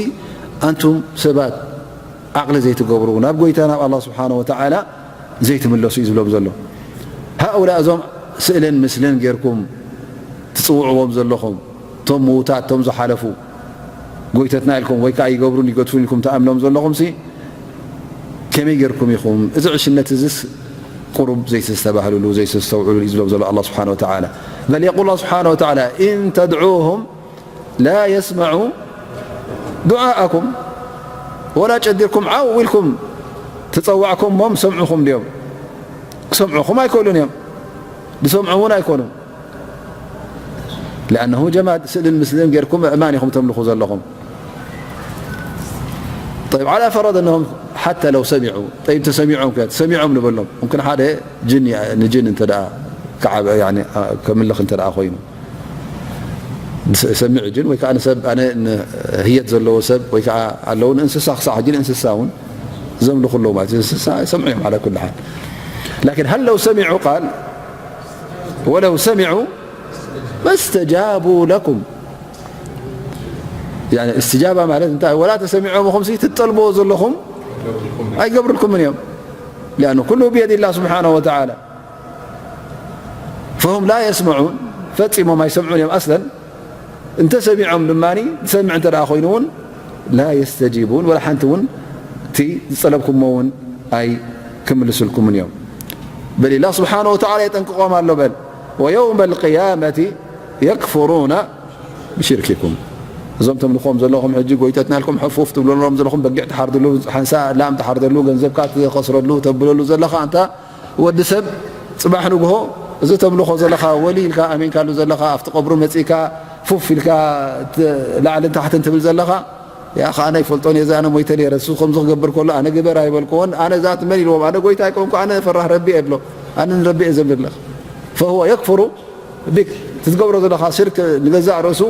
ኣንቱም ሰባት ዓቕሊ ዘይትገብሩ፣ ናብ ጎይታ ናብ ኣላህ ስብሓነ ወተዓላ ዘይትምለሱ እዩ ዝብሎም ዘሎ። ሃኡላ እዞም ስእልን ምስልን ጌርኩም ትጽውዕዎም ዘለኹም፣ እቶም ምዉታት፣ እቶም ዝሓለፉ ጎይተትና ኢልኩም ወይ ከኣ ይገብሩን ይገድፉን ኢልኩም ትኣምኖም ዘለኹም ሲ ከመይ ጌርኩም ኢኹም እዚ ዕሽነት እዚስ ቁሩብ ዘይተስተባህልሉ ዘይተስተውዕሉ እዩ ዝብሎም ዘሎ ኣላህ ስብሓነ ወተዓላ። በል የቁል ኣላህ ስብሓነ ወተዓላ፣ ኢን ተድዑሁም ላ የስመዑ ዱዓኣኩም፣ ወላ ጨዲርኩም ዓው ኢልኩም ተጸዋዕኩሞም ሰምዑኹም ድዮም? ክሰምዑኹም ኣይክእሉን እዮም። ዝሰምዑ እውን ኣይኮኑን። لأنه ጀማድ ስእልን ምስልን ጌርኩም ኣእማን ኢኹም ተምልኹ ዘለኹም። طيب، على فرض أنهم حتى لو سمعوا، طيب، ተሰሚዖም ከ፣ ተሰሚዖም ንበሎም። ممكن ሓደ ጅን፣ ንጅን እንተ ደኣ ክዓብ-፣ ያኒ፣ ከምልኽ እንተ ደኣ ኮይኑ፣ ሰሚዕ ጅን ወይ ከዓ ንሰብ፣ ኣነ ን-፣ ህየት ዘለዎ ሰብ ወይ ከዓ ኣለዉ ንእንስሳ፣ ክሳዕ ሕጂ ንእንስሳ እውን ዘምልኹ ኣለዉ ማለት እዩ። እንስሳ ይሰምዑ እዮም على كل حال. لكن هل لو سمعوا قال ولو سمعوا ما استجابوا لكم. يعني استجابة ማለት እንታይ? ወላ ተሰሚዖም ኹም ሲ ትጠልብዎ ዘለኹም ኣይገብርልኩምን እዮም። لأنه كله بيد الله سبحانه وتعالى. فهم لا يسمعون، ፈጺሞም ኣይሰምዑን እዮም ኣስለን። እንተ ሰሚዖም ድማ፣ ዝሰምዕ እንተ ደኣ ኮይኑ እውን፣ لا يستجيبون، ወላ ሓንቲ እውን እቲ ዝጸለብኩሞ እውን ኣይክምልስልኩምን እዮም። በል ኢላ ስብሓነ ወተዓላ የጠንቅቖም ኣሎ። በል ويوم القيامة يكفرون بشرككم. እዞም ተምልኾም ዘለኹም ሕጂ ጎይተትና ኢልኩም ሕፉፍ ትብልሎም ዘለኹም፣ በጊዕ ትሓርድሉ፣ ሓንሳ ላም ትሓርደሉ፣ ገንዘብካ ትኸስረሉ፣ ተብለሉ ዘለኻ ኣንታ ወዲ ሰብ ጽባሕ ንግሆ እዚ ተምልኾ ዘለኻ ወሊ ኢልካ ኣሚንካሉ ዘለኻ ኣብቲ ቀብሩ መጺእካ ፉፍ ኢልካ ት-፣ ላዕልን ታሕትን ትብል ዘለኻ፣ ያ ኸኣ ኣነ ይፈልጦን እየ፣ እዚ ኣነ ሞይተ ነይረ፣ እሱ ከምዚ ክገብር ከሎ ኣነ ግበር ኣይበልክዎን፣ ኣነ ዛት መን ኢልዎም፣ ኣነ ጎይታ ኣይኮንኩ፣ ኣነ ፈራህ ረቢ እየ ብሎ፣ ኣነ ንረቢ እየ ዘምልኽ። فهو يكفر بك، ትትገብሮ ዘለኻ ሽርክ ንገዛእ ርእሱ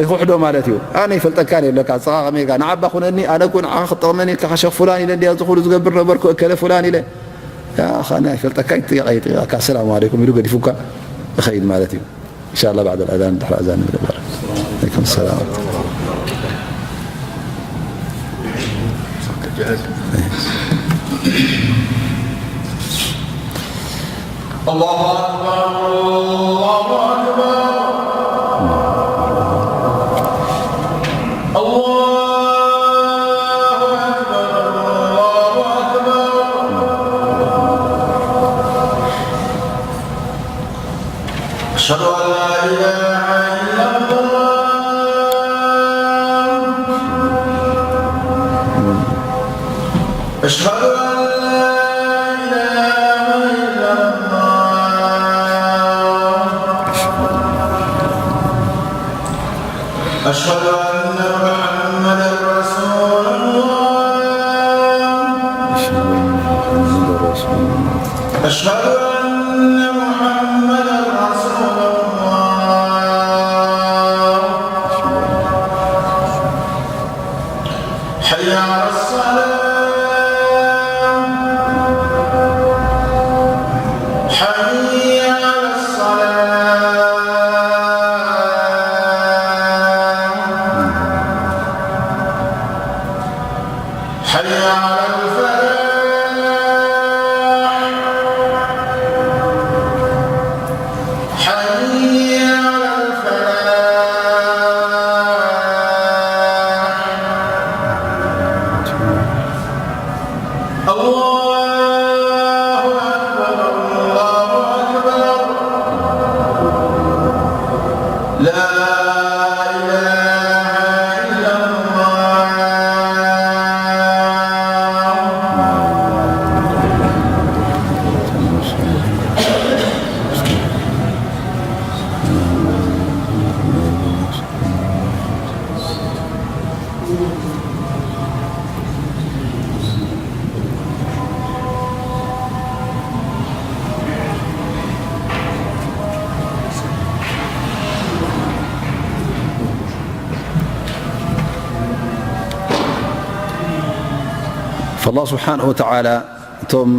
ይኽሕዶ ማለት እዩ። ኣነ ይፈልጠካን የለካ፣ ንስኻ ከመይ ኢልካ ንዓባ ኩነኒ፣ ኣነ እኮ ንዓኻ ክጠቕመኒ ኢልካ ሸኽ ፉላን ኢለ እንድያ እዚ ኩሉ ዝገብር ነበርኩ፣ እከለ ፉላን ኢለ። ያ ኣኻ፣ ኣነ ኣይፈልጠካን፣ ይጥይቕ ኣይጥይቐካ፣ ኣሰላሙ ዓለይኩም ኢሉ ገዲፉካ ይኸይድ ማለት እዩ። إن شاء الله بعد الأذان، ድሕሪ ኣዛን ንብል። عليكم السلام. الله أكبر، الله أكبر، الله أكبر، الله أكبر. أشهد أن لا إله إلا الله. أشهد أن لا إله إلا الله. أشهد أن محمدا رسول الله. أشهد أن محمدا رسول الله. أشهد أن محمدا رسول الله. حي على الصلاة. حي على الصلاة. حي على الفلاح. ኣላህ ስብሓንሁ ወተዓላ፣ እቶም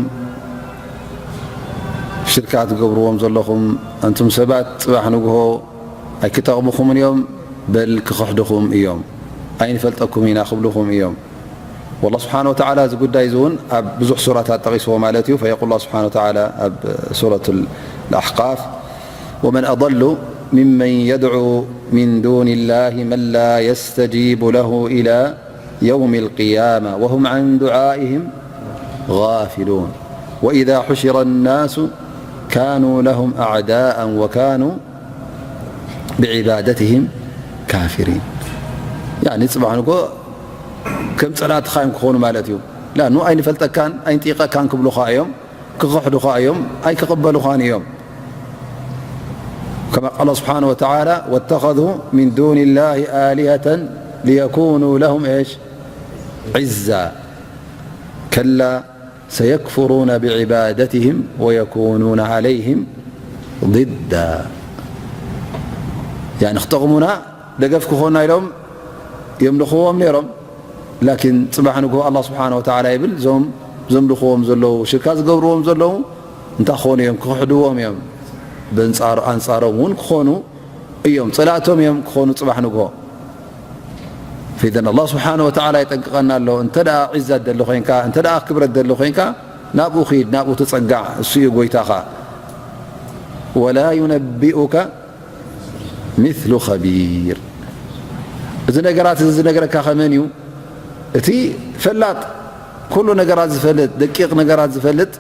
ሽርካ ትገብርዎም ዘለኹም ኣንቱም ሰባት፣ ጽባሕ ንግሆ ኣይክጠቕሙኹምን እዮም፣ በል ክኽሕድኹም እዮም፣ ኣይንፈልጠኩም ኢና ክብልኹም እዮም። ወላ ስብሓን ወተዓላ፣ እዚ ጉዳይ እዚ እውን ኣብ ብዙሕ ሱራታት ጠቒስዎ ማለት እዩ። ፈየቁል ላ ስብሓን ወተዓላ ኣብ ሱረት ልኣሕቃፍ፣ ወመን ኣضሉ ምመን የድዑ ምን ዱን ላህ መን ላ የስተጂቡ ለሁ ኢላ የውም ልቅያማ ወሁም ዓን ዱዓኢህም ጋፊሉን ወኢዛ ሑሽረ ናሱ ካኑ ለሁም ኣዕዳአ ወካኑ ብዒባደትህም ካፊሪን። ያኒ ጽባሕ ንጎ ከም ጸላእትኻ እዮም ክኾኑ ማለት እዩ። ላኑ ኣይንፈልጠካን ኣይንጢቐካን ክብሉኻ እዮም፣ ክኽሕዱኻ እዮም፣ ኣይክቕበሉኻን እዮም። ከማ ቃለ ስብሓነ ወተዓላ፣ ወተኸዙ ሚን ዱኒ ላሂ ኣሊሀተን ሊየኩኑ ለሁም ኤሽ? ዒዛ። ከላ ሰየክፍሩነ ብዒባደትህም ወየኩኑነ ዓለይህም ضዳ። ያኒ ክጠቕሙና ደገፍ ክኾኑና ኢሎም የምልኽዎም ነይሮም። ላኪን ጽባሕ ንግሆ ኣላህ ስብሓነ ወተዓላ ይብል፣ እዞም ዘምልኽዎም ዘለዉ፣ ሽርካ ዝገብርዎም ዘለዉ እንታይ ክኾኑ እዮም? ክኽሕድዎም እዮም። በንጻር-፣ ኣንጻሮም እውን ክኾኑ እዮም። ጸላእቶም እዮም ክኾኑ ጽባሕ ንግሆ። ኢዘን ኣላህ ስብሓነ ወተዓላ የጠንቅቐና ኣሎ። እንተ ደኣ ዒዛ ትደሊ ኮይንካ፣ እንተ ደኣ ክብረት ትደሊ ኮይንካ፣ ናብኡ ኺድ፣ ናብኡ ተጸጋዕ፣ እሱ እዩ ጎይታኻ። ወላ ዩነቢኡከ ሚስሉ ኸቢር። እዚ ነገራት እዚ ዝነግረካ ከመን እዩ? እቲ ፈላጥ፣ ኩሉ ነገራት ዝፈልጥ፣ ደቂቕ ነገራት ዝፈልጥ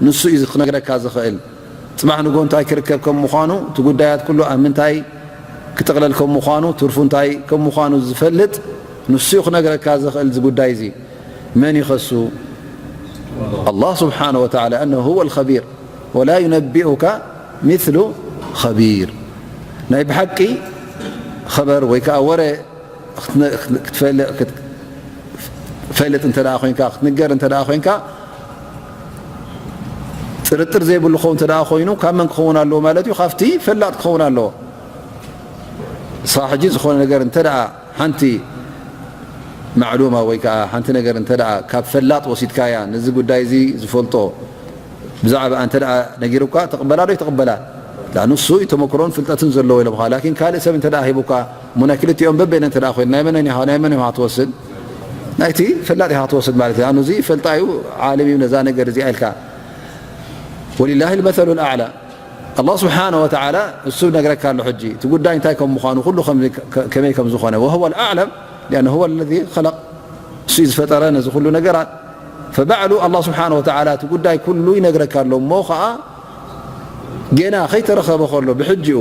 ንሱ እዩ ክነግረካ ዝኽእል። ጽባሕ ንግሆ እንታይ ክርከብ ከም ምዃኑ፣ እቲ ጉዳያት ኩሉ ኣብ ምንታይ ክጥቕለል ከም ምዃኑ፣ ትርፉ እንታይ ከም ምዃኑ ዝፈልጥ ንሱ እዩ ክነግረካ ዝኽእል። እዚ ጉዳይ እዚ መን ይኸሱ? ኣላህ ስብሓነ ወተዓላ፣ ኣነሁ ሁወ ልኸቢር። ወላ ዩነቢኡካ ሚስሉ ኸቢር። ናይ ብሓቂ ኸበር ወይ ከዓ ወረ ክትነ-፣ ክትነ-፣ ክትፈለ-፣ ክት-፣ ክትፈልጥ እንተ ደኣ ኮይንካ፣ ክትንገር እንተ ደኣ ኮይንካ፣ ጥርጥር ዘይብሉ ክኸውን እንተ ደኣ ኮይኑ፣ ካብ መን ክኸውን ኣለዎ ማለት እዩ? ካብቲ ፈላጥ ክኸውን ኣለዎ። ንስኻ ሕጂ ዝኾነ ነገር እንተ ደኣ ሓንቲ ማዕሉማ ወይ ከዓ ሓንቲ ነገር እንተ ደኣ ካብ ፈላጥ ወሲድካያ፣ ነዚ ጉዳይ እዚ ዝፈልጦ ብዛዕባ እንተ ደኣ ነጊሩካ፣ ትቕበላ ዶ ይትቕበላ? ላ፣ ንሱ እዩ ተመክሮን ፍልጠትን ዘለዎ ኢሎምኻ። ላኪን ካልእ ሰብ እንተ ደኣ ሂቡካ፣ እሞ ናይ ክልቲኦም በበይነ እንተ ደኣ ኮይኑ፣ ናይ መን ኢኻ፣ ናይ መን ኢኻ ትወስድ? ናይቲ ፈላጥ ኢኻ ትወስድ ማለት እዩ። ኣኑ እዚ ፈልጣ እዩ፣ ዓለም እዩ ነዛ ነገር እዚኣ ኢልካ። ወሊላሂ ልመሰሉ ልኣዕላ። ኣላህ ስብሓነ ወተዓላ እሱ ነግረካ ኣሎ። ሕጂ እቲ ጉዳይ እንታይ ከም ምዃኑ፣ ኩሉ ከም-፣ ከመይ ከም ዝኾነ፣ ወሁወ ልኣዕለም ሊኣነ ሁወ ለዚ ኸለቕ፣ እሱ እዩ ዝፈጠረ ነዚ ኩሉ ነገራት። ፈባዕሉ ኣላህ ስብሓነ ወተዓላ እቲ ጉዳይ ኩሉ ይነግረካ ኣሎ። እሞ ኸዓ ጌና ከይተረኸበ ከሎ ብሕጂኡ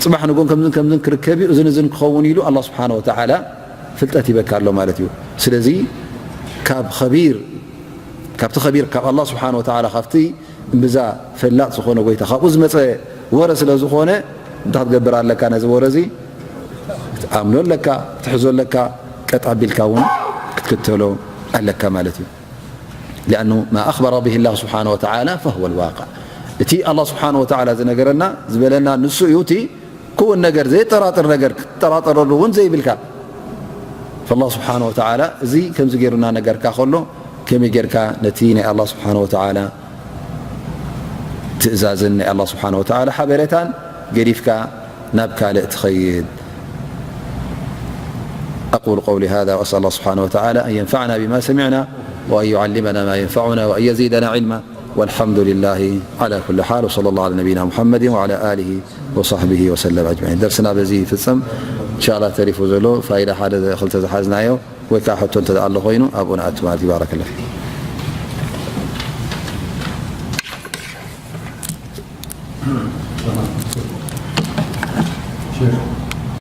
ጽባሕ ንጎን ከምዝን ከምዝን ክርከብ እዩ፣ እዝን እዝን ክኸውን ኢሉ ኣላህ ስብሓነ ወተዓላ ፍልጠት ይበካ ኣሎ ማለት እዩ። ስለዚ ካብ ኸቢር፣ ካብቲ ኸቢር ካብ ኣላህ ስብሓነ ወተዓላ፣ ካብቲ እምብዛ ፈላጥ ዝኾነ ጎይታ ካብኡ ዝመጸ ወረ ስለ ዝኾነ፣ እንታይ ክትገብር ኣለካ? ነዚ ወረ እዚ ክትኣምኖ ኣለካ፣ ክትሕዞ ኣለካ፣ ቀጥ ኣቢልካ እውን ክትክተሎ ኣለካ ማለት እዩ። ሊኣኑ ማ ኣኽበረ ብሂ ላህ ስብሓነ ወተዓላ ፈሁወ ልዋቅዕ። እቲ ኣላህ ስብሓነ ወተዓላ ዝነገረና፣ ዝበለና፣ ንሱ እዩ እቲ ክውን ነገር፣ ዘየጠራጥር ነገር፣ ክትጠራጠረሉ እውን ዘይብልካ። ፈላህ ስብሓነ ወተዓላ እዚ ከምዚ ገይሩና ነገርካ ከሎ፣ ከመይ ጌርካ ነቲ ናይ ኣላህ ስብሓነ ወተዓላ ትእዛዝን ናይ ኣላህ ስብሓነ ወተዓላ ሓበሬታን ገዲፍካ ናብ ካልእ ትኸይድ? أقول قولي هذا وأسأل الله سبحانه وتعالى أن ينفعنا بما سمعنا وأن يعلمنا ما ينفعنا وأن يزيدنا علما والحمد لله على كل حال وصلى الله على نبينا محمد وعلى آله وصحبه وسلم أجمعين. درسنا በዚ ይፍጸም። ኢንሻኣላህ ተሪፉ ዘሎ ፋይዳ ሓደ ክልተ ዝሓዝናዮ ወይ ከዓ ሕቶ እንተ ኣሎ ኮይኑ ኣብኡ ንኣቱ ማለት እዩ። ባረከላህ ፊክ።